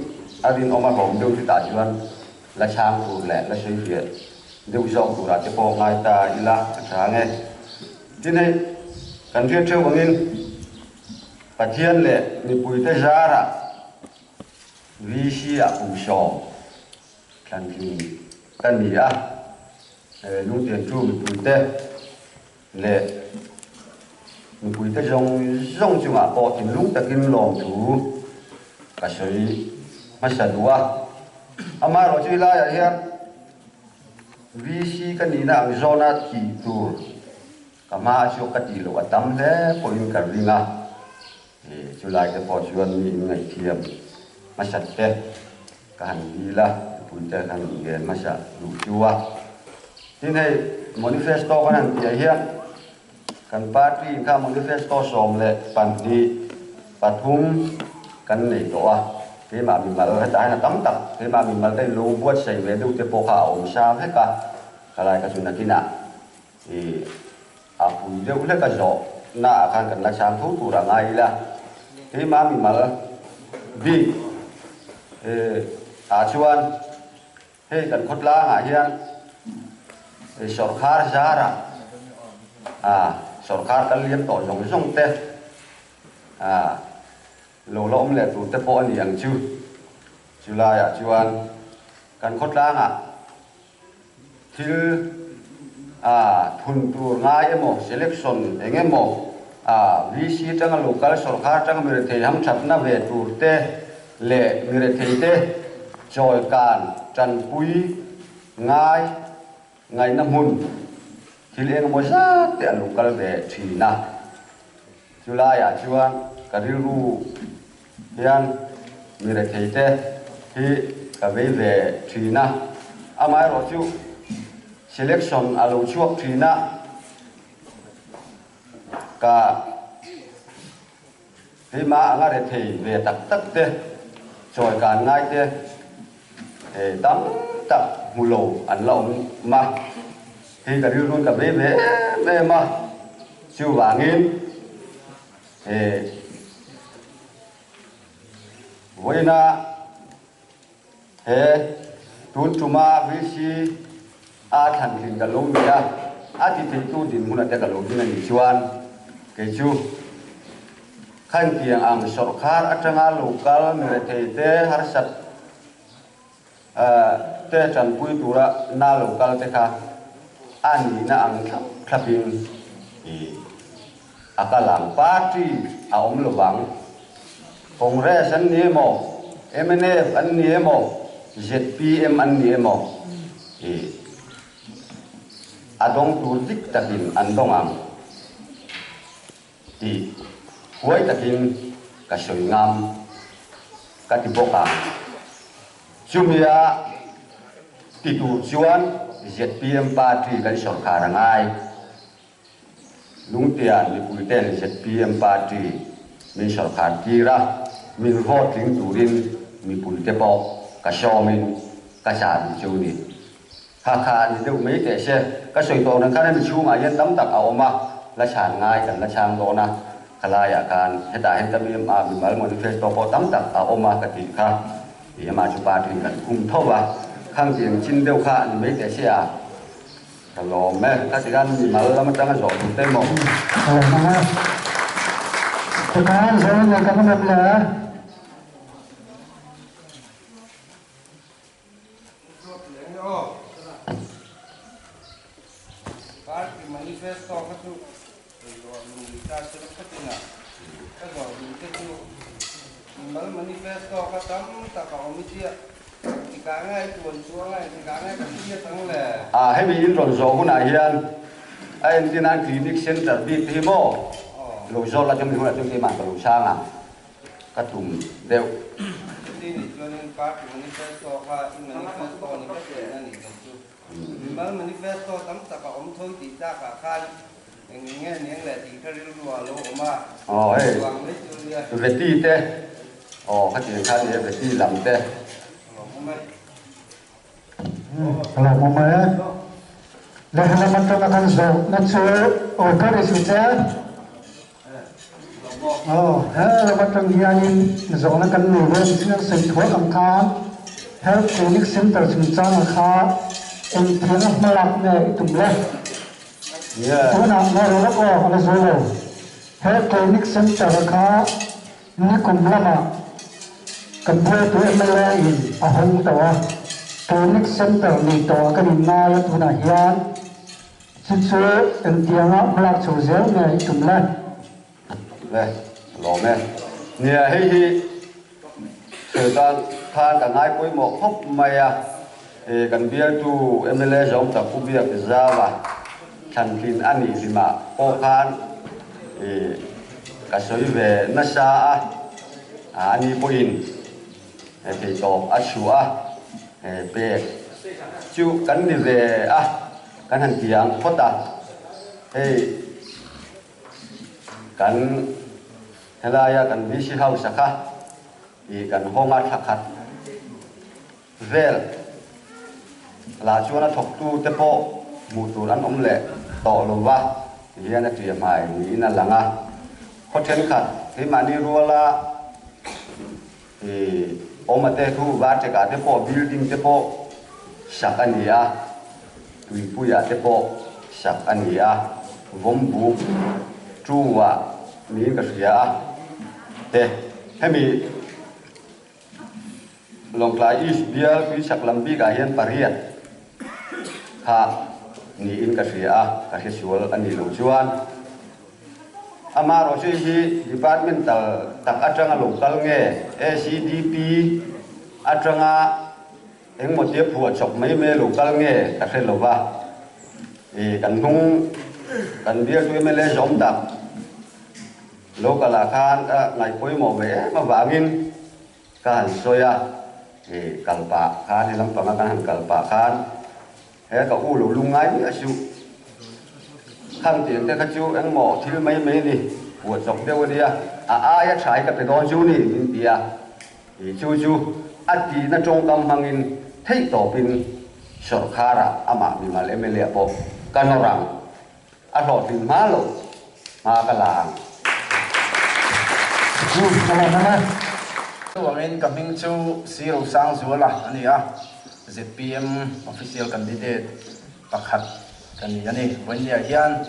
a rinawm a hlawm deuh chutah chuan la chhang tur leh la sawifiah deuh zawk turah te pawh ngai ta ila a tha ang e. Tin hei kan hriat theuh angin Pathian leh mipuite zarah VC ah kum 10 Thlantling ka ni a, lungtiantu mipuite leh mipuite zawng zawng chungah pawh thinlung takin lawmthu ka sawi hmasa duh a. Amaherawhchu chu helaiah hian VC ka nihna ang zawna tih tur ka hma a chhuak ka tih loh a tam hle pawhin ka ring a. Chulai te pawh chuan mi inngaihthiam hmasat te ka han dil a, mipui te kan ngen hmasa duh chu a. Tin hei manifesto kan han tih ah hian kan party in kha manifesto 12 pathum kan nei tawh a, keimah mimal hetah hian a tam tak keimah mimal te in lo buatsaih ve deuh te pawh kha a awm sa vek a, khalai ka chu nakinah i a pui deuh hlek a zawh na ah khan kan la chhang tho tur a ngai ila, keimah mimal bik ah chuan hei kan khawtlang ah hian sawrkhar zar ah ah sawrkhar kal liam tawh zawng zawng te ah lo la awm leh tur te pawh a ni ang chu. Chulaiah chuan kan khawtlangah thil a thun tur ngai emaw, selection eng emaw a VC tanga local sawrkar tanga mirethei hamthatna ve tur te leh mirethei te chawikan tanpui ngai ngaihna hmun thil eng emaw zat te a lo kal ve thin a. Chulaiah chuan ka rilru hian mi retheite hi ka vei ve thin a, amaherawh chu selection a lo chhuak thin a, ka keimah anga rethei ve tak tak te, chawi kan ngai te tam tak hmu lo an la awm a, hei ka rilruin ka vei ve em em a, chuvangin. He vawiina he tun tuma VC a thlan thin ka lo ni a, a ti theitu dinhmun ate ka lo ding a nih chuan kei chu khantiang ang sawrkhar atanga local mirethei te harsat te tanpui tura na lo kal te kha a nihna ang thlap thlapin i a kal ang. Party a awm lovang. Congress an ni emaw, mnf an ni emaw, zpm an ni emaw i a dawng tur dik takin an dawng ang tih huai takin ka sawi ngam ka ti bawk a. Chumia ti tur chuan zpm party kan sawrkar a ngai. Lungtian mipuiten zpm party min sawrkar tir a, min vote tling turin mipuite pawh ka sawmin ka chah duh chu ni. Kha kha a ni deuh mai teh se. Ka sawi tawh reng khan hemi chhungah hian tam tak a awm a, la chhan ngai kan la chhang dawn a, khalaiah khan hetah hian ka mi a mimal manifesto pawh tam tak a awm a ka tih kha ih amah chu party in kan khum tho a, khang tiang chin deuh kha a ni mai teh se a, ka lawm e, ka ti khan mimal lam atanga zawh duh te maw? Ka lawm ang e. Tikhan zawn nei kan awm em le? Party manifesto kha chu luah lung ta se la khatin a, ka zawh duh te chu mal manifesto kha tam tak a awm i chiah tikah nge i tuan chuang a, tikah nge ka hriat ang le? A hemi in rawn zawh hunah hian a entir nan clinic center bik te hi maw lo zawh la chumi hunah chuan keimah ka lo chhang ang. Ka tum deuh. Chuti nih chuanin party manifesto kha i manifesto ni vek thin a nih loh chu. Mimal manifesto tam tak a awm tho tih tlakah khan eng nge niang leh tih kha rilru ah lo awm a, Aw hei chuang mai chu nia. Veti te aw khatiang khan nia Veti lam te. A lo awm e. A lo awm e. Lehlam atanga kan zawhna chu aw ka ri su che. Aw, he ram atang hianin zawhna kan nei dawn chin an sawi thuak ang khan Health Clinic Centre chungchanga kha engtianga hmalak nge i tum le? Tunah nge rawh lawk aw, a la zo lo. Health Clinic Centre kha nikum lamah kan bialtu mla in a hawng tawh a, Clinic Centre nei tawhah kan inngai a tunah hian. Chu chu engtianga hmalak chho zel nge i tum le? Le, lawm e. Nia, hei hi sawi tan khan ka ngai pawimawh khawp mai a. Kan bialtu mla zawm tak Pu Biak Zava thlantlin a nih hlimah pawh khan ka sawi ve nasa a, ani pawhin theihtawp a chhuah a, pek chu kan ni ve a. Kan han ti ang phawt a, hei kan helaia kan VC House a kha ih kan hawng a thla khat vel lah chuan a thawktu te pawh hmuh tur an awm leh tawh lo va ti hian a tia hmai niin a lang a. Khaw thenkhat keimahni ruala Ih, awma te thu Varcheka te pawh building te pawh sak a ni a, Tuipuia te pawh sak a ni a, Vawmbuk Ṭuah niin ka hria a te hemi Lawngtlai East bial Tuichhak lam bikah hian pariat kha niin ka hria a, ka hre sual a nih loh chuan. Amaherawhchu hei hi departmental tak atanga lo kal nge ACDP atanga engmaw tia phuah chawp mai mai lo kal nge ka hre lo va, ih kan hnung kan bialtu mla zawm tak local ah khan ka ngaihpawimawh ve em avangin Ka han sawi a, i kal pah khan, he lampanga kan han kal pah khan he ka u lo lung ngai miah suh. Khang tiang te kha chu engmaw thil mai mai a ni, puah chawk deuh a nia, a aia tha hi ka pe dawn chu ni min ti a, i chu chu a tihna tawngkam hmangin theih tawpin sawrkharah amah mimal mla pawh ka nawr ang. A hlawhtlin hma loh hma ka la ang. Chu ka la hman a. Chuvangin ka hming chu Sir Rosangzuala a ni a, zpm official candidate pakhat ka ni a ni. Vawinia hian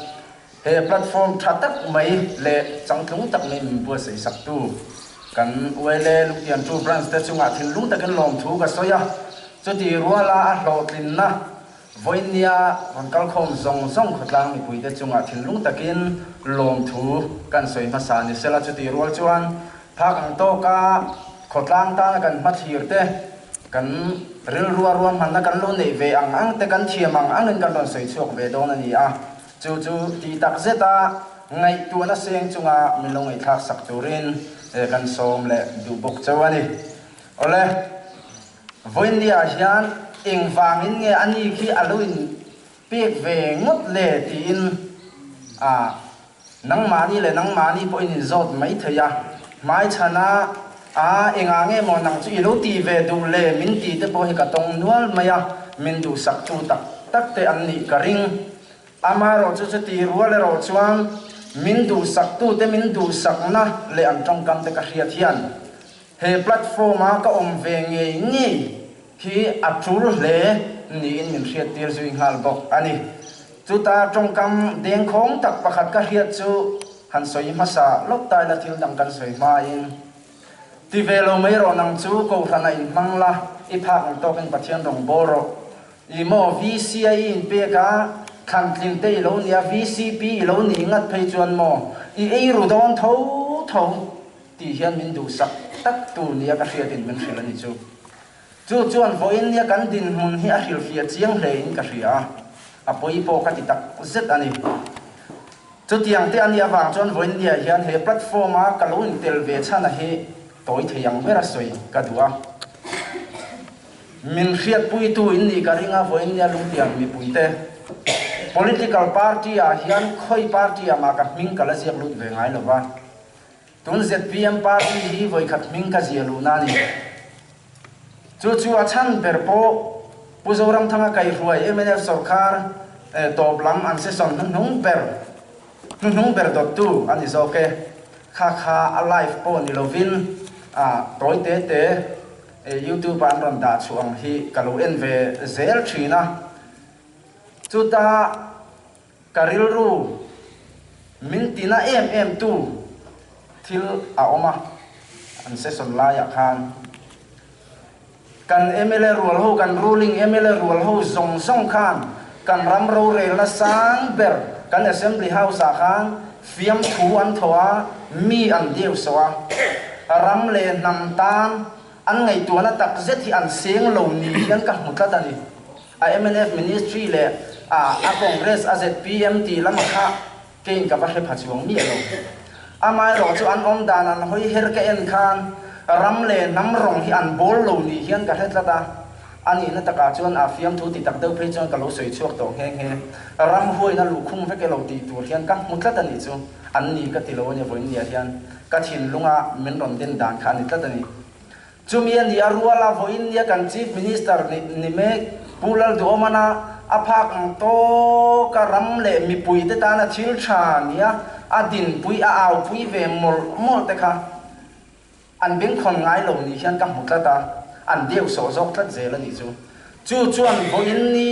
he platform tha tak mai leh changtlung tak mai min buatsaih saktu kan ULA Luktiantu Branch te chungah thinlung takin lawmthu ka sawi a, chutih ruala a hlawhtlinna Vawinia rawn kalkhawm zawng zawng khawtlang mipuite chungah thinlung takin lawmthu kan sawi hmasa ni sela chutih rual chuan phak ang tawka khawtlang tana kan hmathlir te, kan rilrua ruahmanna kan lo neih ve ang ang te kan thiam ang angin kan rawn sawi chhuak ve dawn a ni a, chu chu tih tak zeta ngaihtuahna seng chunga min lo ngaihthlak sak turin kan sawm leh duh bawk chauh a ni. Awle. Vawinia hian engvangin nge a ni khi a lo in pek ve ngawt le tiin a nangmahni leh nangmahni pawhin in zawt mai thei a, hmaichhana a engah nge maw nang chu i lo ti ve duh le min ti te pawh hi ka tawng nual mai a, min duhsaktu tak tak te an nih ka ring. Amaherawhchu chuti rual erawh chuan min duhsaktute min duhsakna leh an tawngkam te ka hriat hian He platform a ka awm ve ngei ngei hi a tul hle niin min hriattir zui nghal bawk a ni. Chuta tawngkam dengkhawng tak pakhat ka hriat chu han sawi hmasa lawk ta ila thil dang kan sawi hmain ti ve lo mai rawh nang chu Kohhran a inhmang la, i phak ang tawkin Pathian rawn bawl rawh. I maw VC a i inpek a, thlantlin te i lo nia, VCP i lo nih ngat phei chuan maw i ei ru dawn tho tho. Tih hian min duhsak tak tur nia ka hriatin min hrilh a ni chu. Chu chuan vawiin nia kan dinhmun hi a hrilhfiah chiang hlein ka hria a, a pawi pawh ka ti tak zet a ni. Chutiang te a nih avang chuan vawiin nia hian he platform a ka lo intel ve chhan a hi tawi thei ang ber a sawi ka duh a. Min hriatpuitu in nih ka ring a, vawiin nia lungtiang mipuite political party ah hian khawi party ah mah ka hming ka la ziak lut ve ngai lo va. Tun zpm party hi vawikhat hming ka zia luhna a ni. Chu chu a chhan ber pawh Pu Zoramthanga kaihruai mnf sawrkar tawp lam an session hnuhnung ber hnuhnung ber dawttu a ni zawk e. Kha kha a live pawh ni lovin a tawi te te youtube ah an rawn dah chhuah ang hi ka lo en ve zel thin a. Chuta Ka rilru min tina em em tu thil a awm a, an session laiah khan kan mla rual ho, kan ruling mla rual ho zawng zawng khan kan ram rorelna sang ber kan Assembly House ah khan fiamthu an thaw a, mi an deu sawh a, ram leh hnam tan an ngaihtuahna tak zet hi an seng lo ni hian ka hmu tlat a ni. A mnf ministry leh a a Congress a zpm tih lam kha keiin ka va hre pha chuang miah lo. Amaherawh chu an awm dan an hawi her ka en khan ram leh hnam rawng hi an bawl lo nih hian ka hre tlat a. A nihna takah chuan a fiamthu ti tak deuh phei chuan ka lo sawi chhuak tawh nghe nghe. Ram huaina luhkhung vek elo tih tur hian ka hmu tlat a nih chu. An ni ka ti lo a nia vawiin hian ka thinlunga min rawn den dan kha a ni tlat a ni. Chumi a nih a rual a, vawiin nia kan Chief Minister ni mek Pu Lalduhawmana a phak ang tawk a ram leh mipuite tana thil tha nia a dinpui a aupui ve mawlh mawlh te kha an bengkhawn ngai lo ni hian ka hmu tlat a, an deu sawh zawk tlat zel a nih chu. Chu chuan vawiin ni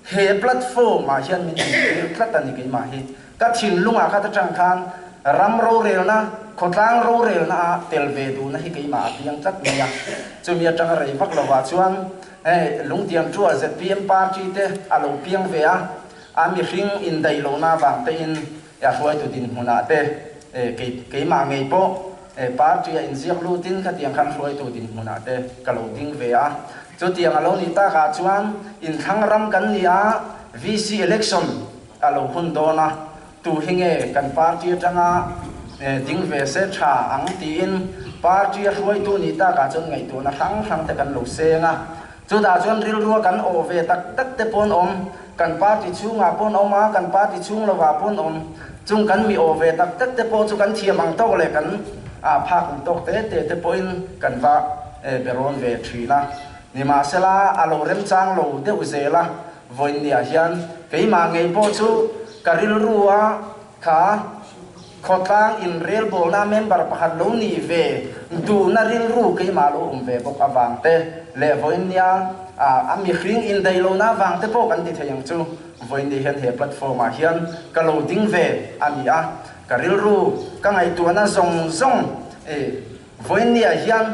he platform ah hian min intir tlat a ni keimah hi. Ka thinlungah kha ta tang khan. Ram rorelna, khawtlang rorelna ah tel ve duhna hi keimah a piang tlat mai a. Chumi atanga rei vak lovah chuan hei Lungtian Ṭual zpm party te a lo piang ve a, a mihring indaih lohna avang tein a hruaitu dinhmunah te kei keimah ngei pawh party a inziak lutin khatiang khan hruaitu dinhmunah te ka lo ding ve a. Chutiang a lo nih takah chuan inthlang ram kan ni a, VC election a lo hun dawn a, Tu hi nge kan party atanga ding ve se tha ang tiin party a hruaitu nih takah chuan ngaihtuahna hrang hrang te kan lo seng a. Chutah chuan rilrua kan awh ve tak tak te paw'n awm, kan party chhungah paw'n awm a, kan party chhung lovah paw'n awm. Chung kan mi awh ve tak tak te pawh chu kan thiam ang tawk leh kan phak ang tawk te te te pawhin kan va be rawn ve thin a. Nimahsela a lo remchang lo deuh zel a. Vawiinniah hian keimah ngei pawh chu ka rilru a kha khawtlang inrelbawlna member pakhat lo nih ve duhna rilru keimah lo awm ve bawk avang te leh vawiinnia a mihring indaih lohna avang te pawh kan ti thei ang chu. Vawiinni hian he platform ah hian ka lo ding ve a ni a, ka rilru ka ngaihtuahna zawng zawng Vawiinniah hian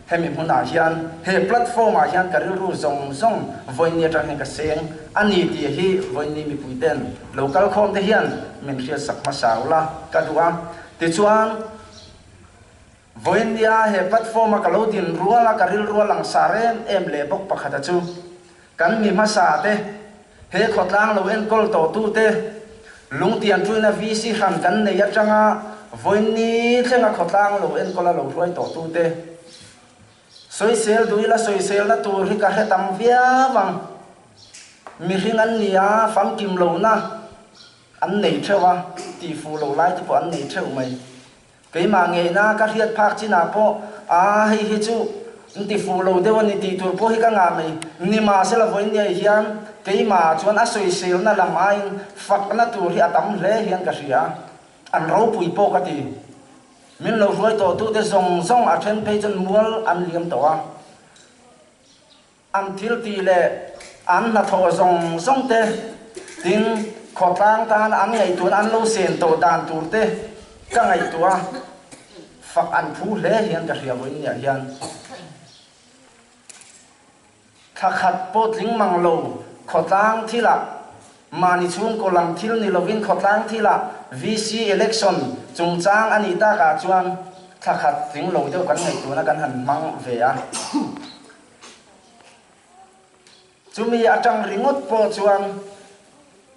hemi hmunah hian he platform ah hian ka rilru zawng zawng vawiinni atang hian ka seng a ni tih hi vawiinni mipui ten lo kal khawm te hian min hriatsak hmasa ula ka duh a. Tichuan vawiinnia he platform a ka lo din rual a ka rilru a langsar em em leh bawk pakhata chu kan mi hmasa te he khawtlang lo enkawl tawh tu te Lungtian tuina VC hran kan nei atanga vawiinni thlenga khawtlang lo enkawl a lo hruai tawh tu te sawisel duh ila sawiselna tur hi ka hre tam viau ang. Mihring an ni a, famkim lohna an nei theuh a, tihfuh loh lai te pawh an nei theuh mai. Keimah ngeina ka hriat phak chinah pawh a hei hi chu n ti fuh lo deuh a ni tih tur pawh hi ka ngah mai. Nimahsela vawinia hian keimahah chuan a sawiselna lam aiin fakna tur hi a tam hle hian ka hria a, an ropui pawh ka ti. Min lo hruai tawhtute zawng zawng a then phei chuan mual an liam tawh a. An thil tih leh an hnathawh zawng zawng te, tin, khawtlang tan an ngaihtuahna an lo sen tawh dan tur te ka ngaihtuah a, fak an phu hle hian ka hria vawiin niah hian thla khat pawh tling mang lo khawtlang thilah mahni chhungkaw lam thil ni lovin khawtlang thilah VC election chungchang a nih takah chuan thla khat tling lo deuh kan ngaihtuahna kan han hmang ve a. Chumi atang ringawt pawh chuan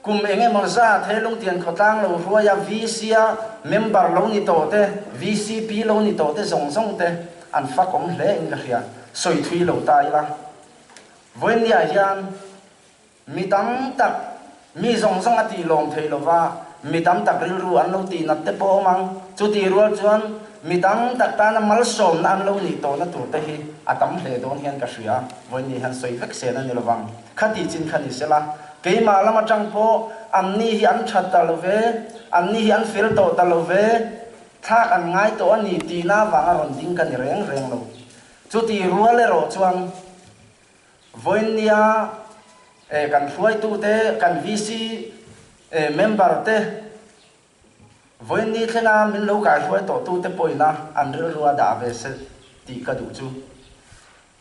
kum eng emaw zat he Lungtian khawtlang lo hruaia VC-a member lo ni tawh te, VCP lo ni tawh te zawng zawng te an fak awm hle in ka hria. Sawi thui lo ta ila. Vawiinniah hian Mi tam tak, mi zawng zawng a tih lawm thei lova, mi tam tak rilru an lo tih nat te pawh a awm ang. Chutih rual chuan mi tam tak tana malsawmna an lo nih tawhna tur te hi a tam hle dawn hian ka hria. Vawiin hian sawi vek sen a ni lovang. Khatih chin kha ni sela, keimah lam atang pawh anni hi an that ta lo ve, anni hi an fel tawh ta lo ve, thlak an ngai tawh a ni tihna avanga rawn ding ka ni reng reng lo. Chutih rual erawh chuan Vawiinnia kan hruaitute, kan VC member te vawiinni thlenga min lo kaihruai tawhtute pawhin a an rilru a dah ve se tih ka duh chu.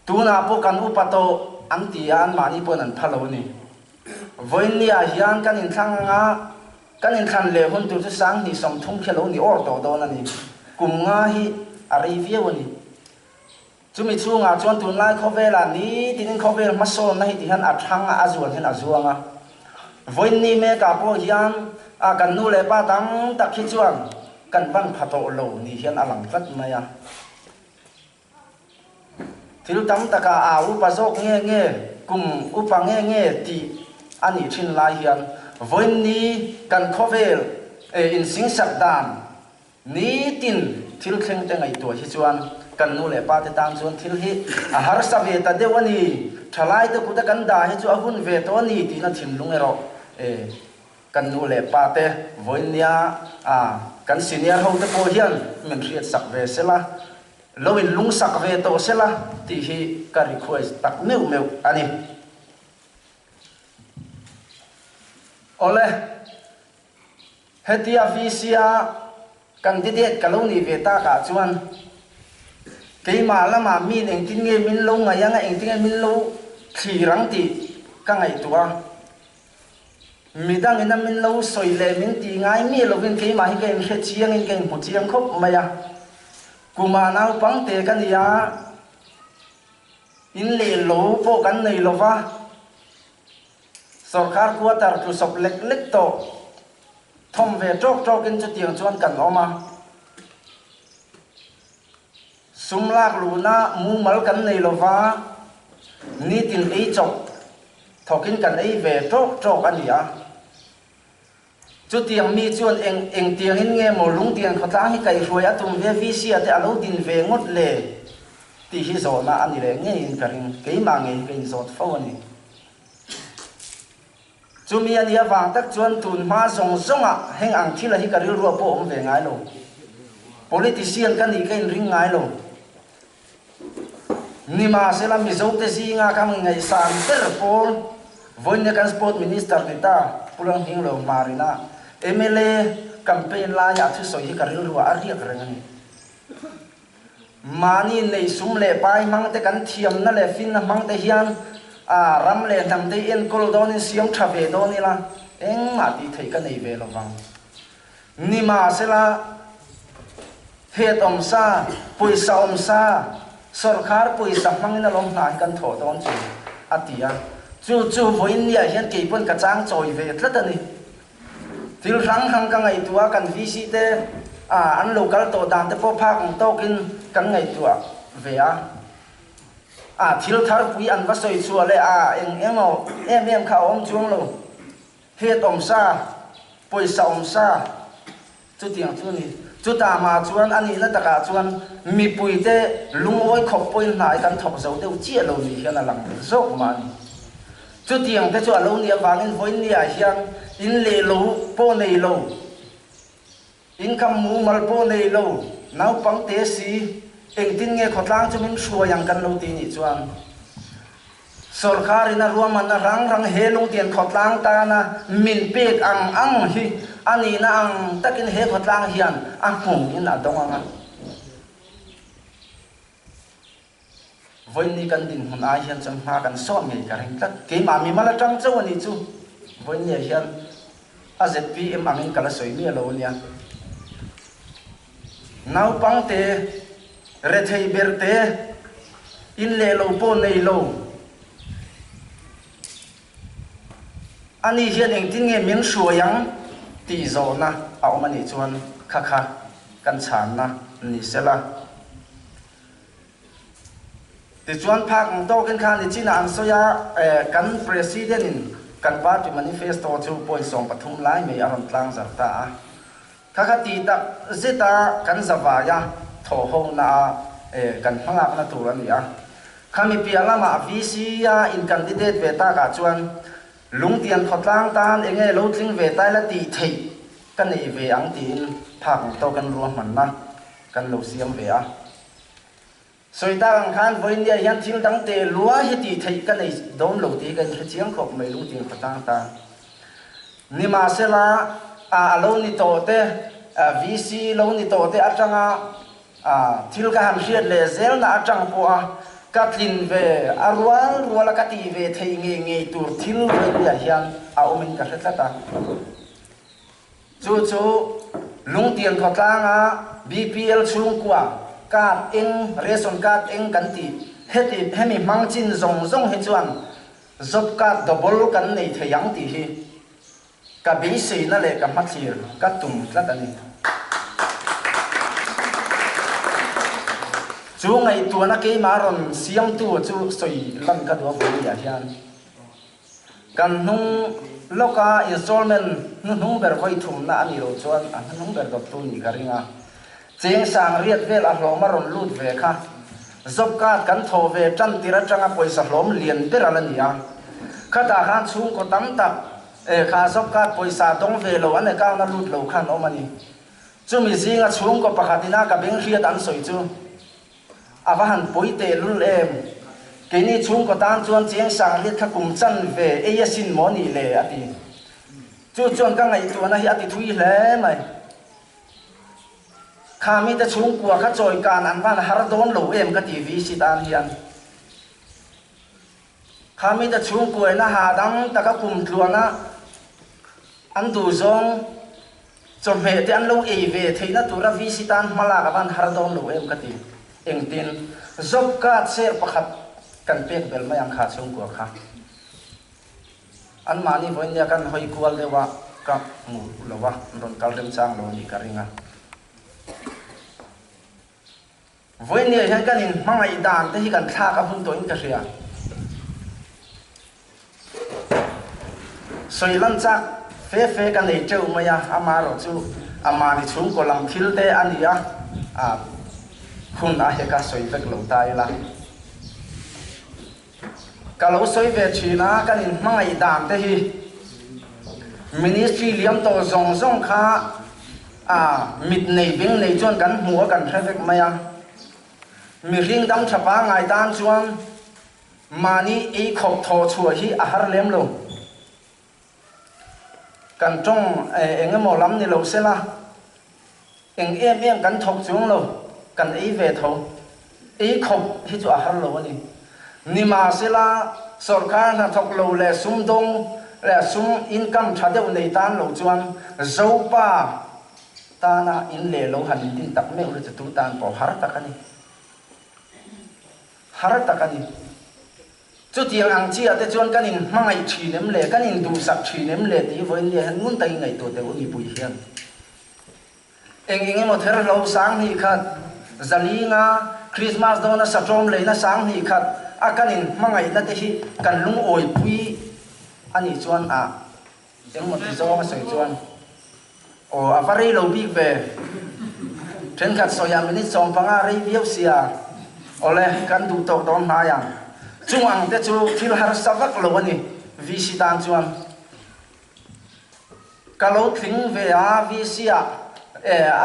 Tunah pawh kan upa tawh an ti a, anmahni pawhin an pha lo a ni. Vawiinniah hian kan inthlang anga kan inthlan leh hun tur chu 2030 khi a lo ni awr tawh dawn a ni. Kum nga hi a rei viau a ni. Chumi chhungah chuan tunlai khawvelah nitinin khawvel hmasawnna hi ti hian a thang a, a zuan hian a zuang a. Vawiinni mekah pawh hian a kan nu leh pa tam tak hi chuan kan van pha tawh lo ni hian a lang tlat mai a. Thil tam takah a upa zawk nge nge, kum upa nge nge tih a nih thin lai hian vawiinni kan khawvel insingsak dan Nitin thil thleng te ngaihtuah hi chuan kan nu leh pa te tan chuan thil hi a harsa ve ta deuh a ni, thalai te kuta kan dah hi chu a hun ve tawh a ni tiin a thinlung erawh e kan nu leh pa te vawiinnia a kan senior ho te pawh hian min hriatsak ve sela, lo in lungsak ve tawh sela tih hi ka request tak meuh meuh a ni. Awle. Hetia VC-a Candidate ka lo nih ve takah chuan keimah lamah miin engtin nge min lo ngaih anga engtin nge min lo thlir ang tih ka ngaihtuah a. Midangin a min lo sawi leh min tih ngai miah lovin keimah hi ka inhre chiangin ka inhmu chiang khawp mai a. Kumah naupang te ka ni a, in leh lo pawh kan nei lo va, Sawrkar quarter tlu sawp lek lek tawh thawm ve tawk tawkin chutiang chuan kan awm a. Sum lak luhna mumal kan nei lo va, nitin ei chawp thawkin kan ei ve tawk tawk a ni a. Chutiang mi chuan eng engtiangin nge maw lungtiang khawtlang hi kaihhruai a tum ve VC-a te a lo din ve ngawt le tih hi zawhna a ni leh ngeiin ka ring. Keimah ngei hi ka inzawt fo a ni. Chumi a nih avang tak chuan tun hma zawng zawngah heng ang thila hi ka rilruah pawh awm ve ngai lo. Politician ka nih ka inring ngai lo. Nimahsela Mizote zinga ka ngaihsan ber pawl vawiin kan Sport Minister ni ta Pu Langhing Lo Hmarina mla campaign laia a thusawi hi ka rilruah a riak reng a ni. Mahni nei sum leh pai hmangte kan thiamna leh finna hmangte hian a ram leh hnamte hi enkawl dawnin siam tha ve dawn ila engmah tih theih ka nei ve lovang. Nimahsela Phet awm sa, pawisa awm sa, sawrkhar pawisa hmangin alawm hna hi kan thawh dawn chu, a ti a. Chu chu vawiin niah hian kei pawn ka chang chawi ve tlat a ni. Thil hrang hrang ka ngaihtuah a, kan VC te an lo kal tawh dan te pawh phak ang tawkin kan ngaihtuah ve a. A thil thar pui an va sawi chhuah leh a eng emaw em em kha a awm chuang lo. Phet awm sa, pawisa awm sa. Chutiang chu a ni. Chutah mah chuan a nihna takah chuan mipuite lungawi khawp pawhin hnai kan thawk zo deuh chiah lo ni hian a lang zawk mah a ni. Chutiang te chu a lo nih avangin vawiinniah hian in leh lo pawh nei lo, income mumal pawh nei lo, naupang te si engtin nge khawtlang chu min hruai ang kan lo ti nih chuan Sawrkarin a ruahmanna rang rang he lungtian khawtlang tana min pek ang ang hi a nihna ang takin he khawtlang hian a hmuhin a dawng ang a. Vawiinni kan dinhmun ai hian chuan hma kan sawn ngei ka ring tlat. Keimah mimal atang chauh a nih chu vawiinniah hian a zpm angin ka la sawi miah lo a nia. Naupangte, rethei berte, in leh lo pawh nei lo. Ani hian engtin nge min hruai ang tih zawhna a awm a nih chuan kha kha kan chhanna ni sela. Tichuan phak ang tawkin khan i chinah an sawi a, kan President in kan party manifesto chu point 13 lai mai a rawn tlangzar ta a. Kha kha ti tak zet a kan zavai a thawh ho na a kan hmalakna tur a ni a. Khami piah lamah VC a in candidate ve tak ah chuan Lungtian khawtlang tan enge lo tling ve tai la tih theih ka nei ve ang tiin phak ang tawk kan ruahmanna kan lo siam ve a. Sawi tak ang khan vawiinniah hian thil dang teh lua hi tih theih ka nei dawn lo tih hi ka inhre chiang khawp mai lungtian khawtlang tan. Nimahsela, a a lo ni tawh te, VC lo ni tawh te atanga thil ka han hriat leh zelna atang pawha ka tlin ve, a rual ruala ka tih ve theih ngei ngei tur thil vawiinniah hian a awmin ka hre tlat a. Chu chu Lungtian khawtlanga BPL chhungkua card eng, ration card eng kan tih heti hemi hmang chin zawng zawng hi chuan Job card double kan nei thei ang tih hi ka beiseina leh ka hmathlir ka tum tlat a ni. Chu ngaihtuahna keimah rawn siamtu chu sawi lan ka duh a vawiah hian kan hnung lawka installment hnuhnung ber vawi thumna a nih loh chuan a hnuhnung ber dawptu nih ka ring a. Cheng sang riat vel a hlawm a rawn lut ve kha. Job card kan thawh ve tan tir atanga pawisa hlawm lian ber a la ni a. Khatah khan chhungkaw tam tak eh kha job card pawisa dawng ve lo an account a lut lo khan awm a ni. Chumi zinga chhungkaw pakhat ina ka beng hriat an sawi chu a va han pawi teh lul em. Keini chhungkaw tan chuan cheng sang riat kha kum chan ve ei asin maw nih le a ti. Chu chuan ka ngaihtuahna hi a ti thui hle mai. Kha mite chhungkua kha chawi kan an van har dawn lo em ka ti VC tan hian. Kha mite chhungkuaina hahdam taka kum tluana an duhzawng chawhmeh te an lo ei ve theihna tura VC tan hmalak a van har dawn lo em ka ti. Engtin? Job card ser pakhat kan pek bel mai ang kha chhungkua kha. Anmahni vawinia kan hawi kual deuh a, ka hmu lo a, an rawn kal remchang lo a nih ka ring a. Vawinia hian kan inhmangaih dan te hi kan thlak a hun tawhin ka hria. Sawi lan chak fe fe ka nei teuh mai a, amaherawh chu a mahni chhungkaw lam thil te a ni a, hun a hek a sawi vek lo ta ila. Ka lo sawi ve thin a, kan inhmangaih dan te hi Ministry liam tawh zawng zawng kha a mit nei beng nei chuan kan hmu a kan hre vek mai a. Mihring dam tha pangngai tan chuan mahni ei khawp thawh chhuah hi a har lem lo. Kan tawng eng emaw lam ni lo sela, eng em em kan thawk chuang lo, kan ei ve tho. Ei khawp hi chu a har lo a ni. Nimahsela, sawrkar hnathawk lo leh sumdawng leh sum income tha deuh nei tan lo chuan Zopa tana in leh lo han intin tak meuh hi chu tu tan pawh har tak a ni. Har tak a ni. Chutiang ang chiah te chuan kan inhmangaih thin em le, kan induhsak thin em le tih vawiin nia hian ngun takin ngaihtuah teh u mipui hian. Eng eng emaw ther hlo sang hnih khat, zalinga Christmas dawna satawm leina sang hnih khat a kan inhmangaihna te hi kan lungawipui a nih chuan a engmaw ti zawng a sawi chuan aw a va rei lo bik ve. Thenkhat sawiah minute 15 rei viau sia, awle kan duh tawk dawn hnai ang. Chung ang te chu thil harsa vak lo a ni VC tan chuan. Ka lo tling ve a VC ah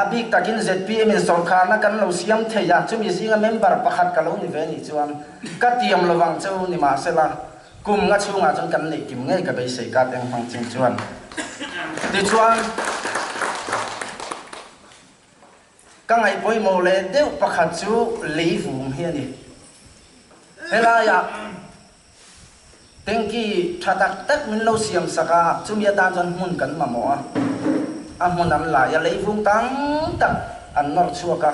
a bik takin zpm in sawrkharna kan lo siam thei a, chumi zinga member pakhat ka lo ni ve nih chuan ka tiam lovang cheu ni mahsela Kum nga chhungah chuan kan neih kim ngei ka beisei ka teng hmang ching chuan. Tichuan, ka ngaih pawimawh leh deuh pakhat chu leivung hi a ni. Helaiah tanky tha tak tak min lo siam sak a, chumi atan chuan hmun kan mamawh a. A hmun an lai a, leivung tam tak an nawr chhuak a.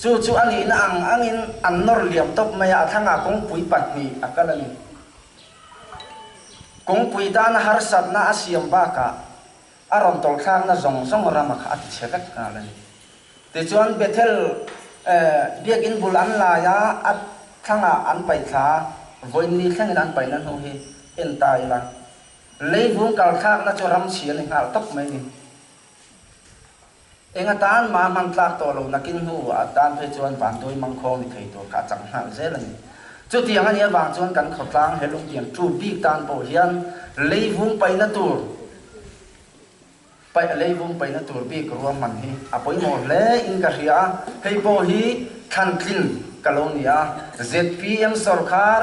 Chu chu a nihna ang angin an nawr liam tawp mai a, a thlangah kawngpui pahnih a kal a ni. Kawngpui tana harsatna a siam bakah a rawn tawlhthlakna zawng zawng rama kha a ti chhe vek nghal a ni. Tichuan Bethel biakinn bul an lai a, a thlangah an paih thla a, vawiin ni thlengin an paihna hnu hi en ta ila, leivung kalthlakna chu ram chhi a ni nghal tawp mai a ni. Eng atan mah hman tlak tawh lo nakin hnu atan phei chuan vanduai mangkhawng ni thei tur kha a chang nghal zel a ni. Chutiang a nih avang chuan kan khawtlang he lungtiang tu bik tan pawh hian leivung paihna tur paih leivung paihna tur bik ruahman hi a pawimawh hle in ka hria a, hei pawh hi thlantlin ka lo ni a, zpm sawrkhar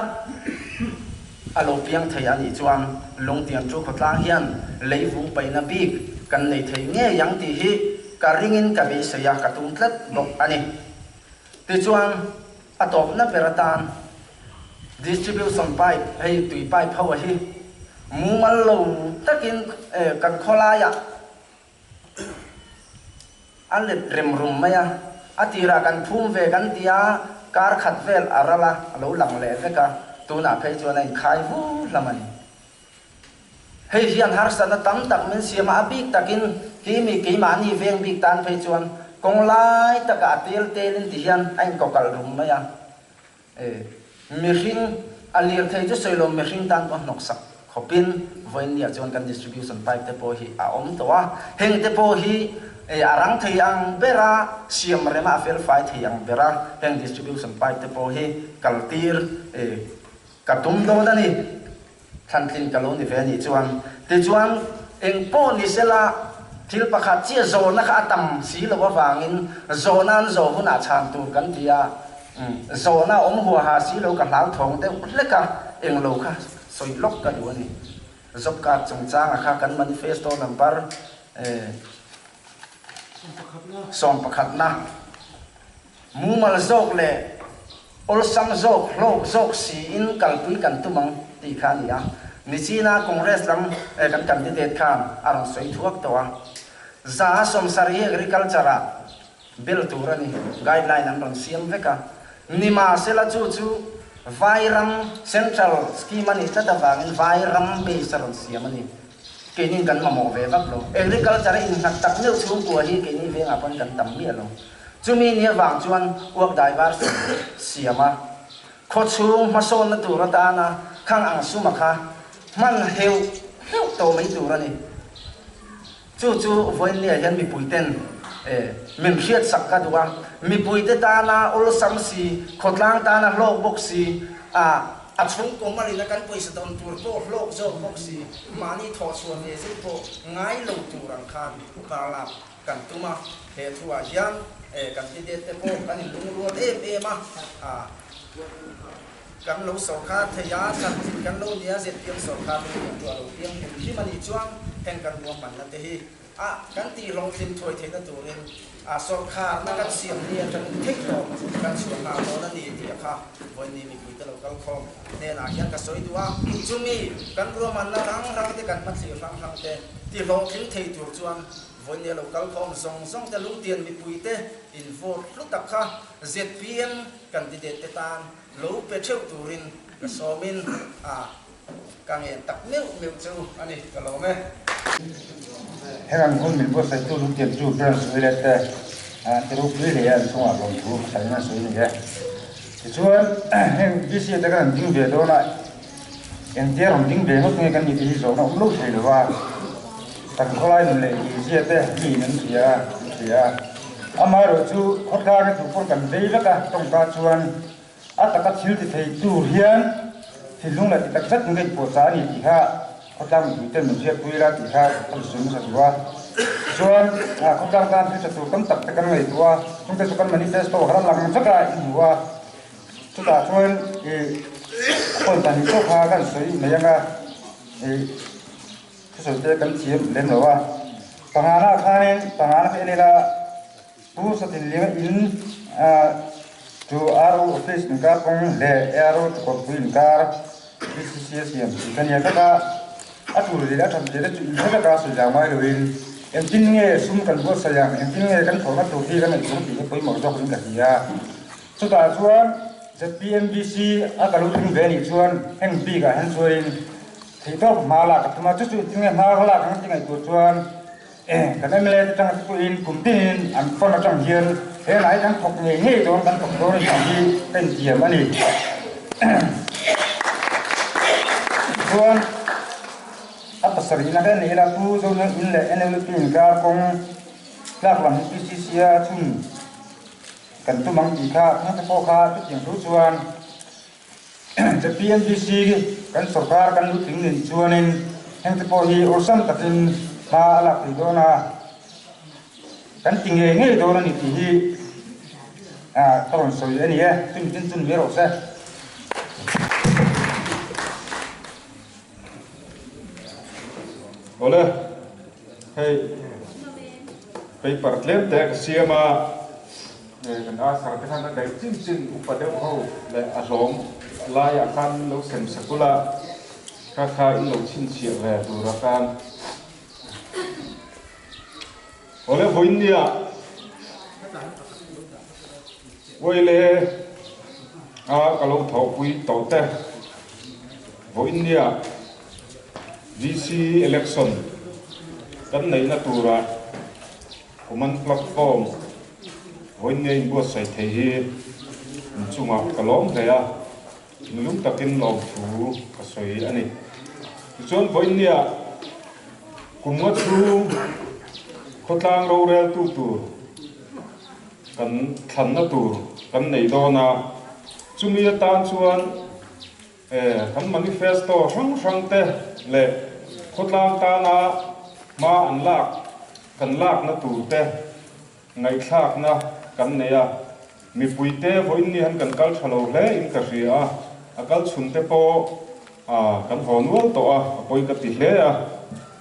A lo piang thei a nih chuan lungtiang chu khawtlang hian leivung paihna bik kan nei thei ngei ang tih hi ka ringin ka beisei a, ka tum tlat bawk a ni. Tichuan, a tawpna ber atan distribution pipe, hei tui pipe ho a hi mumal lo takin kan khawlaiah a let rem rum mai a, a tirah kan phum ve kan ti a, kar khat vel a ral a, a lo lang leh vek a, tunah phei chuan a inkhai vu hlam a ni. Hei hian harsatna tam tak min siam a, a bik takin kimi keimahni veng bik tan phei chuan kawng lai takah a tel telin ti hian a inkawkalh rum mai a, E, mihring, a lirthei chu sawi lo mihring tan pawh hnawksak khawpin vawiinniah chuan kan distribution pipe te pawh hi a awm tawh a, heng te pawh hi e a rang thei ang bera siam rema a felfai thei ang bera heng distribution pipe te pawh hi kaltir e ka tum dawn a ni. Thlantlin ka lo ni ve a nih chuan tichuan eng pawh ni sela thil pakhat chiah zawhna kha a tam si lo avangin zawhna an zawh hunah chhan tur kan ti a, zawhna a awm huaha si lo ka hlauthawng deuh hlek a, eng lo kha sawi lawk ka duh a ni. Job card chungchanga kha kan manifesto number. Sawmpakhatna, Mumal zawk leh awlsam zawk, hlawk zawk siin kalpui kan tum ang tih kha a ni a. Nichina Congress lam kan candidate khan a rawn sawi thuak tawh a. 170 Agriculture-ah bel tur a ni, guideline an rawn siam vek a. Nimahsela chu chu Vairam Central Scheme a nih tlat avangin Vairam base a rawn siam a ni. Keinin kan mamawh ve vak lo. Agriculture a innghat tak meuh chhungkua hi keini vengah pawn kan tam miah lo. Chumi ni avang chuan uak daivar siam a, khawchhung hmasawnna tur atana khang ang suma kha hman heuh heuh tawh mai tur a ni. Chu chu vawiinniah hian mipuiten min hriatsak ka duh a, mipuite tana awlsam si, khawtlang tana hlawk bawk si, a chhungkaw malina kan pawisa dawn tur pawh hlawk zawk bawk si, mahni thawhchhuah ve zet pawh ngai lo tur ang khan hmalak kan tum a, he thuah hian kan candidate te pawh kan inlungrual em em a, kan lo sawrkar thei a, chanchin kan lo nia ZPM sawrkar te hian chu a lo piang hlim hlim a nih chuan heng kan ruahmanna te hi a kan tih hlawhtlin thuai theihna turin a sawrkharna kan siam ni atangin theih tawp kan chhuah nghal dawn a ni tih a kha vawiin mipui te lo kal khawm hnenah hian ka sawi duh a, chumi kan ruahmanna hrang hrang te kan hmathlir hrang hrang te ti hlawhtling thei tur chuan Vawinia lo kal khawm zawng zawng te lungtian mipui te in vote hlu tak kha zpm candidate te tan lo pe theuh turin ka sawmin a ka ngen tak meuh meuh che u a ni, ka lawm e. Heng ang hun min buatsaihtu lungtian chu Branch Village te an ti ropui hle a, an chungah lawmthu hmasain an sawi a ni e. Tichuan heng BC te kan han ding ve dawn a, Engtia rawn ding ve ngawt nge kan ni tih hi zawhna awm lo thei lo a, kan khawlai nun leh hihzia te miin an hria a, an hria a. Amaherawh chu khawtlang a duh pawn kan vei vek a, tawngka chuan a taka thil ti thei tur hian thinlung leh ti tak zet nge inpuahchah a ni tih kha khawtlang mipui ten min hriatpui la tih kha ka zun hmasa duh a. Tichuan khawtlang tan thil tha tur tam tak te kan ngaihtuah a, chungte chu kan manifesto kha la lang vek a inhmu a. Chutah chuan ih point pahnih pawh kha kan sawi mai ang a, ih thusawi te kan thiam lem lo a. Pangana ah khanin pangana kha en ila Pu Satinlinga in chu RO office inkar kawng leh ARO chukawrpui inkar BCC a siam tih ka nia vek a, a tul leh a that leh te chu inhre vek a sawi zau ngai loin engtin nge sum kan buatsaih ang, engtin nge kan thawhna tur hi kan ngaihtuah tih hi pawimawh zawkin ka hria. Chutah chuan ZPMBC a ka lo tling ve anih chuan heng bik ah hian chuanin theihtawp hma lak a tum a, chu chu tinge hma ka lak ang ti ngaihtuah chuan kan mla te tanga te pawhin kum tinin an fund atang hian he lai kan thawk ngei ngei dawn kan thawk dawn a tih hi ka intiam a ni. Chuan a pasarihna ka en ila Pu Zonuam In leh NLUP inkar kawng tlak lam hi PCC a chhun Kan tum ang tih kha thangte pawh kha chutiang thu chuan ZPMDC kan sorkar kan lu tling nen chuanin hengte pawh hi awlsam takin hma a lak thei dawn a, kan ti ngei ngei dawn a ni tih hi ka rawn sawi a ni e, chumi chin chun mai rawh se. Awle, hei paper tlem te ka siam a, kan asar te khan a daih chin chin upa deuh ho leh a hlawm laiah khan min lo sem sakul a, kha kha in lo chhinchhiah ve tur a khan. Awle, vawiinnia Uaile a ka lo thawhpui tawh te vawiinnia VC election kan neihna turah common platform vawiinnia inbuatsaih thei hi inchungah ka lawm hle a, thinlung takin lawmthu ka sawi a ni. Tichuan vawiinnia kum nga chhung khawtlang roreltu tur Kan thlanna tur kan nei dawn a, chumi atan chuan kan manifesto hrang hrang te leh khawtlang tana hma an lak kan lakna tur te ngaihthlakna kan nei a, mipuite vawiin han kan kal tha lo hle in ka hria a, a kal chhun te pawh kan haw nual tawh a, a pawi ka ti hle a,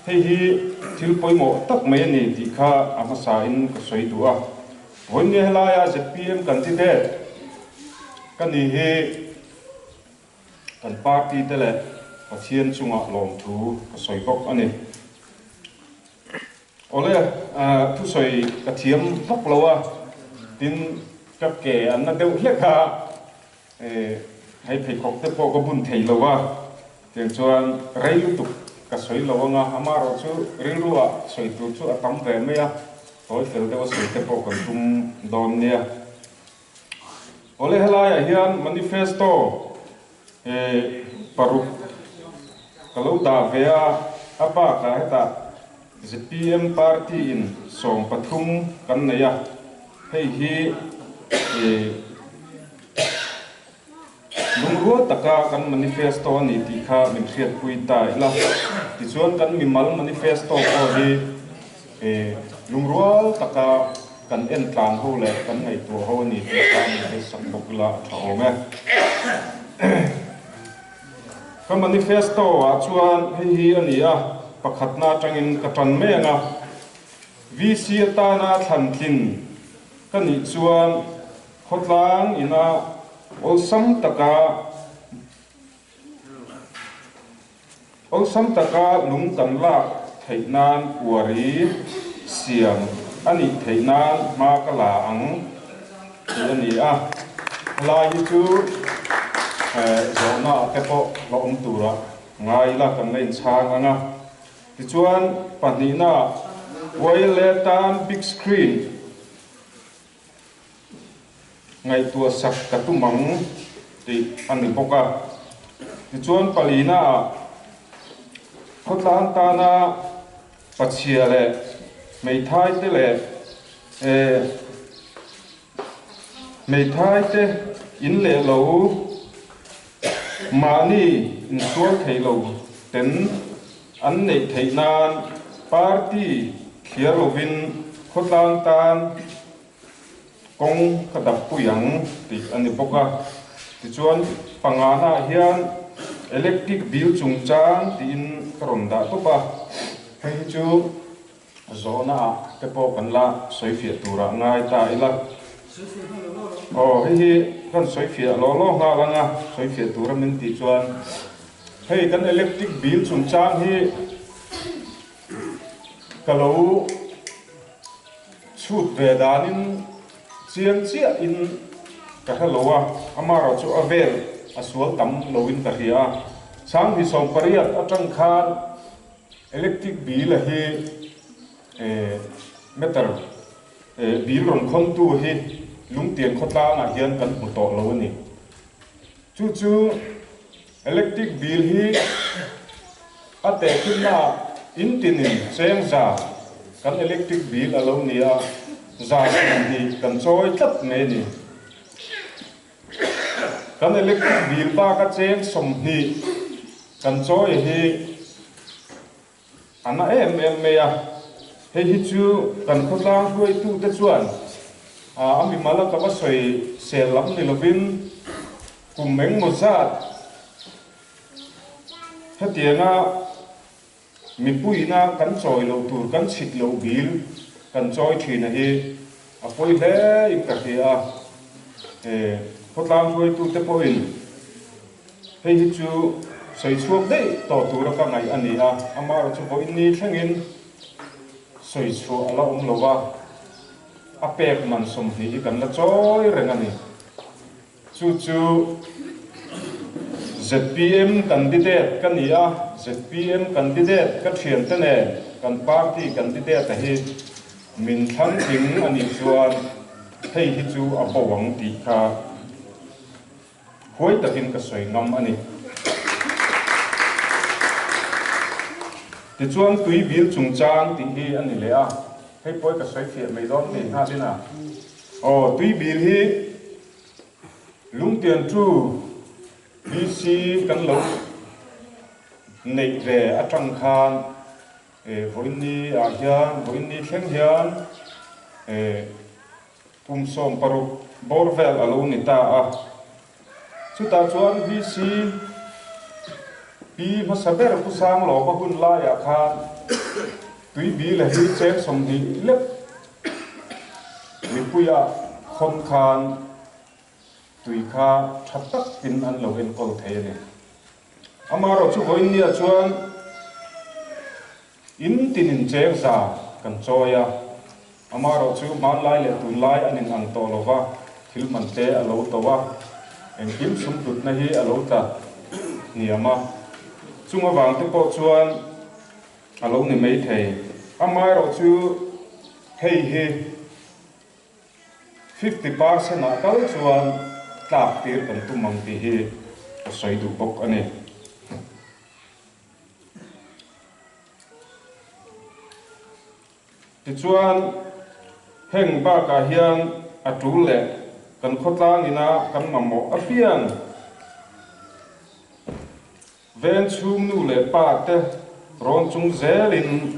hei hi. thil pawimawh tak mai a ni tih kha a hmasa in ka sawi duh a. Vawiin helaia zpm candidate ka ni hi kan party te leh Pathian chungah lawmthu ka sawi bawk a ni. Awle, thusawi ka thiam vak lo a, tin ka ke an na deuh hlek a, hei pheikhawk te pawh ka bun thei lo a, tiang chuan rei lutuk ka sawi lo anga, amaherawhchu rilru ah sawi tur chu a tam ve mai a, tawi fel deuh a sawi te pawh kan tum dawn nia. Awle helaiah hian manifesto paruk ka lo dah ve a, a bakah hetah zpm party in 13 kan nei a, hei hi lungrual taka kan manifesto a ni tih kha min hriatpui ta ila. Tichuan kan mimal manifesto pawh hi lungrual taka kan en tlan ho leh kan ngaihtuah ho a ni tih kha min hriatsak bawk ila a tha awm e. Ka manifesto ah chuan hei hi a ni a, pakhatna atangin ka tan mai ang a. VC atana thlan tlin ka nih chuan Khawtlang ina awlsam taka awlsam taka lung kan lak theih nan kuari siam a nih theih nan hma ka la ang tih a ni a. Helai hi chu zawhna ah te pawh la awm tura ngai ila kan la inchhang ang a. Tichuan pahnihna YLA tan big screen Ngaihtuah sak ka tum ang tih a ni bawk a. Tichuan palina ah khawtlang tana pachhia leh hmeithai te leh hmeithai te in leh lo mahni insual thei lo ten an neih theih nan party thliar lovin khawtlang tan Kawng ka dap pui ang tih a ni bawk a. Tichuan pangana hian electric bill chungchang tiin ka rawn dah tawp a. Hei hi chu zawhna ah te pawh kan la sawifiah turah ngai ta ila. Aw hei hi kan sawifiah law law nghal ang a, sawifiah tura min tih chuan hei kan electric bill chungchang hi ka lo Chhut ve danin chiang chiahin ka hre lo a, amaherawh chu a vel a sual tam loin ka hria a. Chang hi 18 atang khan electric bill a hi meter bill rawn khawntu hi Lungtian khawtlangah hian kan hmu tawh lo a ni. Chu chu electric bill hi a tehkhinnaah in tinin cheng za kan electric bill a lo ni a, za 20 kan chawi tlat mai a ni. Kan electric bill baka cheng 20 kan chawi hi A na em em mai a, hei hi chu kan khawtlang hruaitute chuan a mimal a ka va sawi sel lam ni lovin kum engmaw zat hetianga mipuiina kan chawi loh tur kan chhit loh bil kan chawi thin a hi a pawi hle in ka hria a, khawtlang hruaitute pawhin Hei hi chu sawi chhuak daih tawh tura ka ngaih a ni a, amaherawh chu vawiin ni thlengin sawi chhuah a la awm lo va, a pek man 20 hi kan la chawi reng a ni. Chu chu zpm candidate ka ni a, zpm candidate ka thiante nen kan party candidate-a hi min thlang tling a nih chuan hei hi chu a bo ang tih kha Huai takin ka sawi ngam a ni. Tichuan tui bil chungchang tih hi a ni leh a, hei pawh ka sawi fiah mai dawn ni nghalin a. Aw, tui bil hi Lungtian chu VC kan lo neih ve atang khan vawiin ni ah hian, vawiin ni thleng hian Kum 16 bawr vel a lo ni ta a. Chutah chuan VC Pi hmasa ber Pu Sanglawma hun laiah khan Tui bil hi cheng 20 lek mipuia khawn khan tui kha tha takin an lo enkawl thei a ni. Amaherawh chu vawiin nia chuan in tinin cheng za kan chawi a, amaherawh chu hmanlai leh tunlai an inang tawh lo va, thil man te a lo to a, engkim sum hlutna hi a lo tla hniam a, chung avang te pawh chuan a lo ni maithei. Amaherawh chu hei hi 50% ah tal chuan tlak tir kan tum ang tih hi ka sawi duh bawk a ni. Tichuan, heng bakah hian a tul leh kan khawtlang ina kan mamawh apiang Veng chhung nu leh pa te rawn chung zelin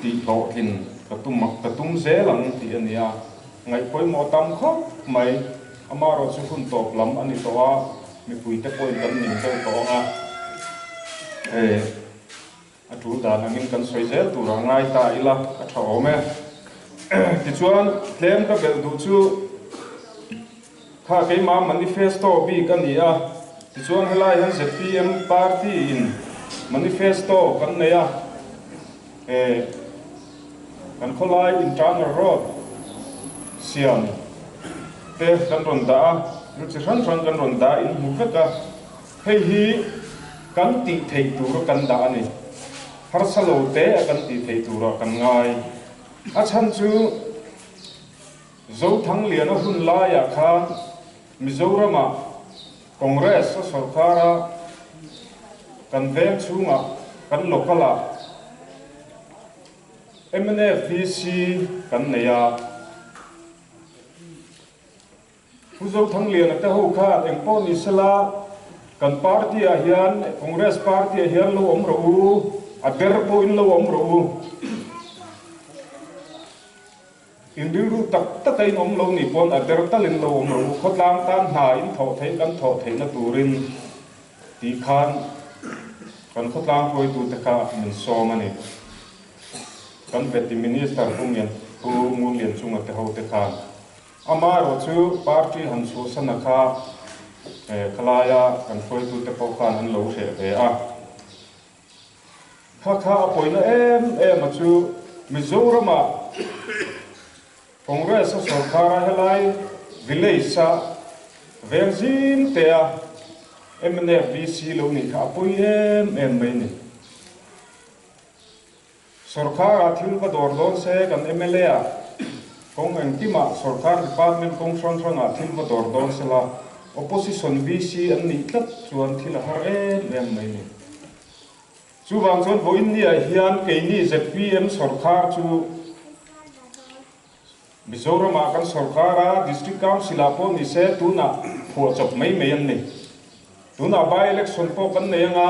tih hlawhtlin ka tum ka tum zel ang tih a ni a, ngaih pawimawh tam khawp mai. Amaherawh chu hun tawp lam a ni tawh a, mipui te pawhin kan ning deuh tawh ang a, hei a tul dan angin kan sawi zel tur a ngai ta ila a tha awm e. Tichuan tlem ka belh duh chu. Kha keimah manifesto bik a ni a, tichuan helai hian zpm party in manifesto kan nei a, eh kan khawlai internal road siam te kan rawn dah a, thil chi hrang hrang kan rawn dah in hmu vek a, hei hi kan tih theih tura kan dah a ni, harsa lo te a kan tih theih turah kan ngai, a chhan chu. Zothangliana hun laiah khan Mizoramah Congress a sawrkar a, kan veng chhungah, kan local-ah mnf VC kan nei a. Pu Zothangliana te ho khan eng pawh ni sela kan party-ah hian, Congress party-ah hian lo awm rawh u, a ber pawhin lo awm rawh u. In rilru tak taka in awm lo nih pawn a ber talin lo awm rawh u, khawtlang tan hna in thawh theih kan thawh theihna turin tih khan kan khawtlang hruaitute kha min sawm a ni. Kan Vety Minister Pu Ngian Pu Ngunlianchunga te hote khan amaherawh chu party han chhuahsana kha khalaia kan hruaitute pawh khan an lo hreh ve a. Kha kha a pawina em em a chu Mizoramah Congress a sawrkar a helai village a veng zim te a mnf VC lo nih kha a pawi em em mai ni. Sawrkar ah thil va dawr dawn se kan mla ah kawng engkim ah sawrkar department kawng hrang hrang ah thil va dawr dawn se la opposition VC an nih tlat chuan thil a har em em mai ni. Chuvang chuan vawiin ni ah hian keini zpm sawrkar chu Mizoram ah kan sawrkar a, District Council ah pawh ni se tunah phuahchawp mai mai an ni. Tunah by election pawh kan nei anga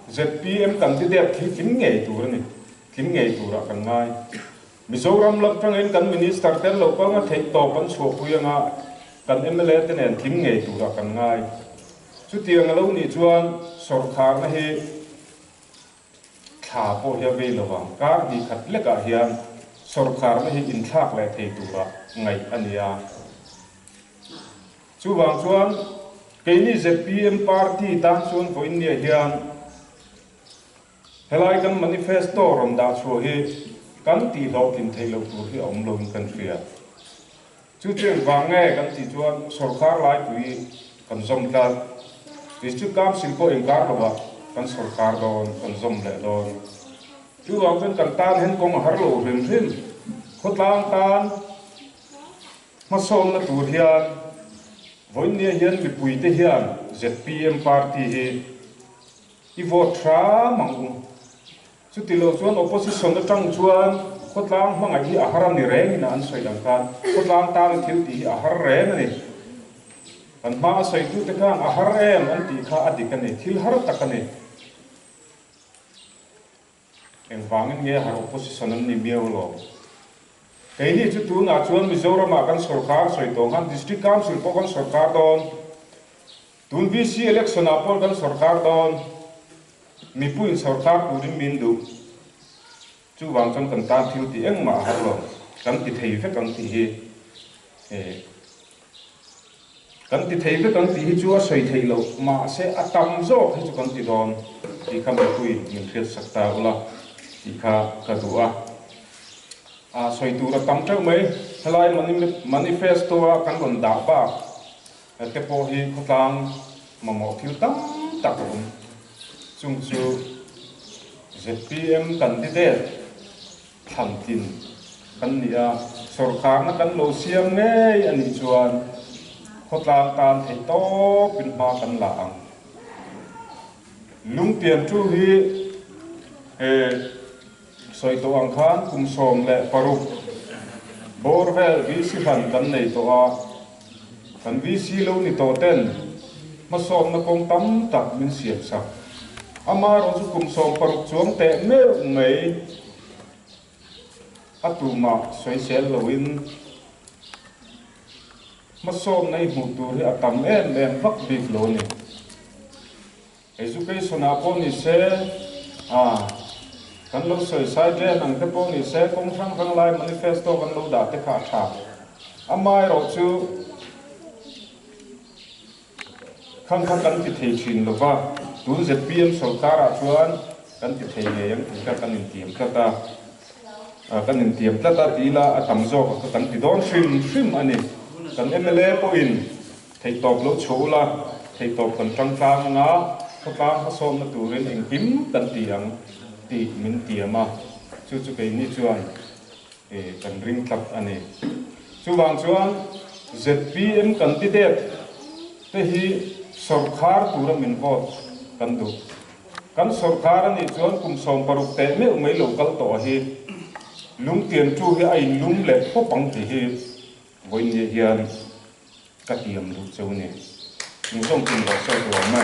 zpm candidate hi tling ngei tur a ni, tling ngei turah kan ngai. Mizoram lam tangin kan Minister ten lo kal nga theih tawp an chhuahpui anga kan mla te nen tling ngei turah kan ngai. Chutiang a lo nih chuan sawrkharna hi thla pawh hi a vei lo vang. Kar hnih khat lekah hian sawrkharna hi inthlak leh thei tura ngaih a ni a. Chuvang chuan keini zpm party tan chuan vawiinniah hian Helai kan manifesto rawn dah chhuah hi kan tih hlawhtlin theih loh tur hi a awm loin kan hria. Chu chu engvang nge kan tih chuan sawrkar laipui kan zawm tlat. District Council pawh inkar lovah kan sawrkar dawn, kan zawm leh dawn. Chuvang chuan kan tan hian kawng a har lo hrim hrim. Khawtlang tan hmasawnna tur hian vawiinnia hian mipuite hian zpm party hi I vote hram ang u. Chuti lo chuan opposition atang chuan khawtlang hmangaih hi a har a ni reng in a an sawi ang khan khawtlang tana thil tih hi a har reng a ni. Kan hma a sawitute khan a har em an tih kha a dik a ni, thil har tak a ni. Engvangin nge har opposition an ni miau lo? Keini chu tunah chuan Mizoramah kan sawrkar sawi tawh khan District Council pawh kan sawrkar dawn. Tun VC election ah pawh kan sawrkar dawn, mipuiin sawrkar turin min duh. Chuvang chuan kan tan thil tih engmah a har lo, kan ti thei vek ang tih hi kan ti thei vek ang tih hi chu a sawi theih loh, mahse a tam zawk hi chu kan ti dawn tih kha mipui min hriatsak ta ula tih kha ka duh a. A sawi tur a tam teuh mai, helai manifesto a kan rawn dah bak te pawh hi khawtlang mamawh thil tam tak a awm. Chung chu zpm candidate thlantlin kan ni a, sawrkarna kan lo siam ngei a nih chuan khawtlang tan theih tawpin hma kan la ang. Lungtian thu hi he sawi tawh ang khan kum 16 bawr vel VC hran kan nei tawh a, Kan VC lo ni tawh ten hmasawnna kawng tam tak min siam sak. Amaherawh chu kum 16 chuang teh meuh mai a tumah sawisel loin hmasawnna i hmuh tur hi a tam em em vak bik lo a ni. Education ah pawh ni se, a kan lo sawi sai ṭen ang te pawh ni se, kawng hrang hrang lai manifesto kan lo dah te kha a ṭha. Amaherawh chu khang kha kan ti thei ṭhin lo va, tun zpm sorkar ah chuan kan ti thei ngei ang tih kha kan intiam tlat a, kan intiam tlat a ti ila a tam zawk kha kan ti dawn hrim hrim a ni. Kan mla pawhin Theihtawp lo chhuah ula, theihtawp kan tang tlang anga khawtlang hmasawnna turin engkim kan ti ang tih min tiam a, chu chu keini chuan kan ring tlat a ni. Chuvang chuan zpm candidate te hi sawrkhar tura min vote kan duh. Kan sawrkhar a nih chuan kum 16 teh meuh mai lo kal tawh hi lungtian tu hi a inlum leh pawp ang tih hi Vawiinniah hian ka tiam duh cheu ni. Eng zawng tin rawh sawi tur awm e.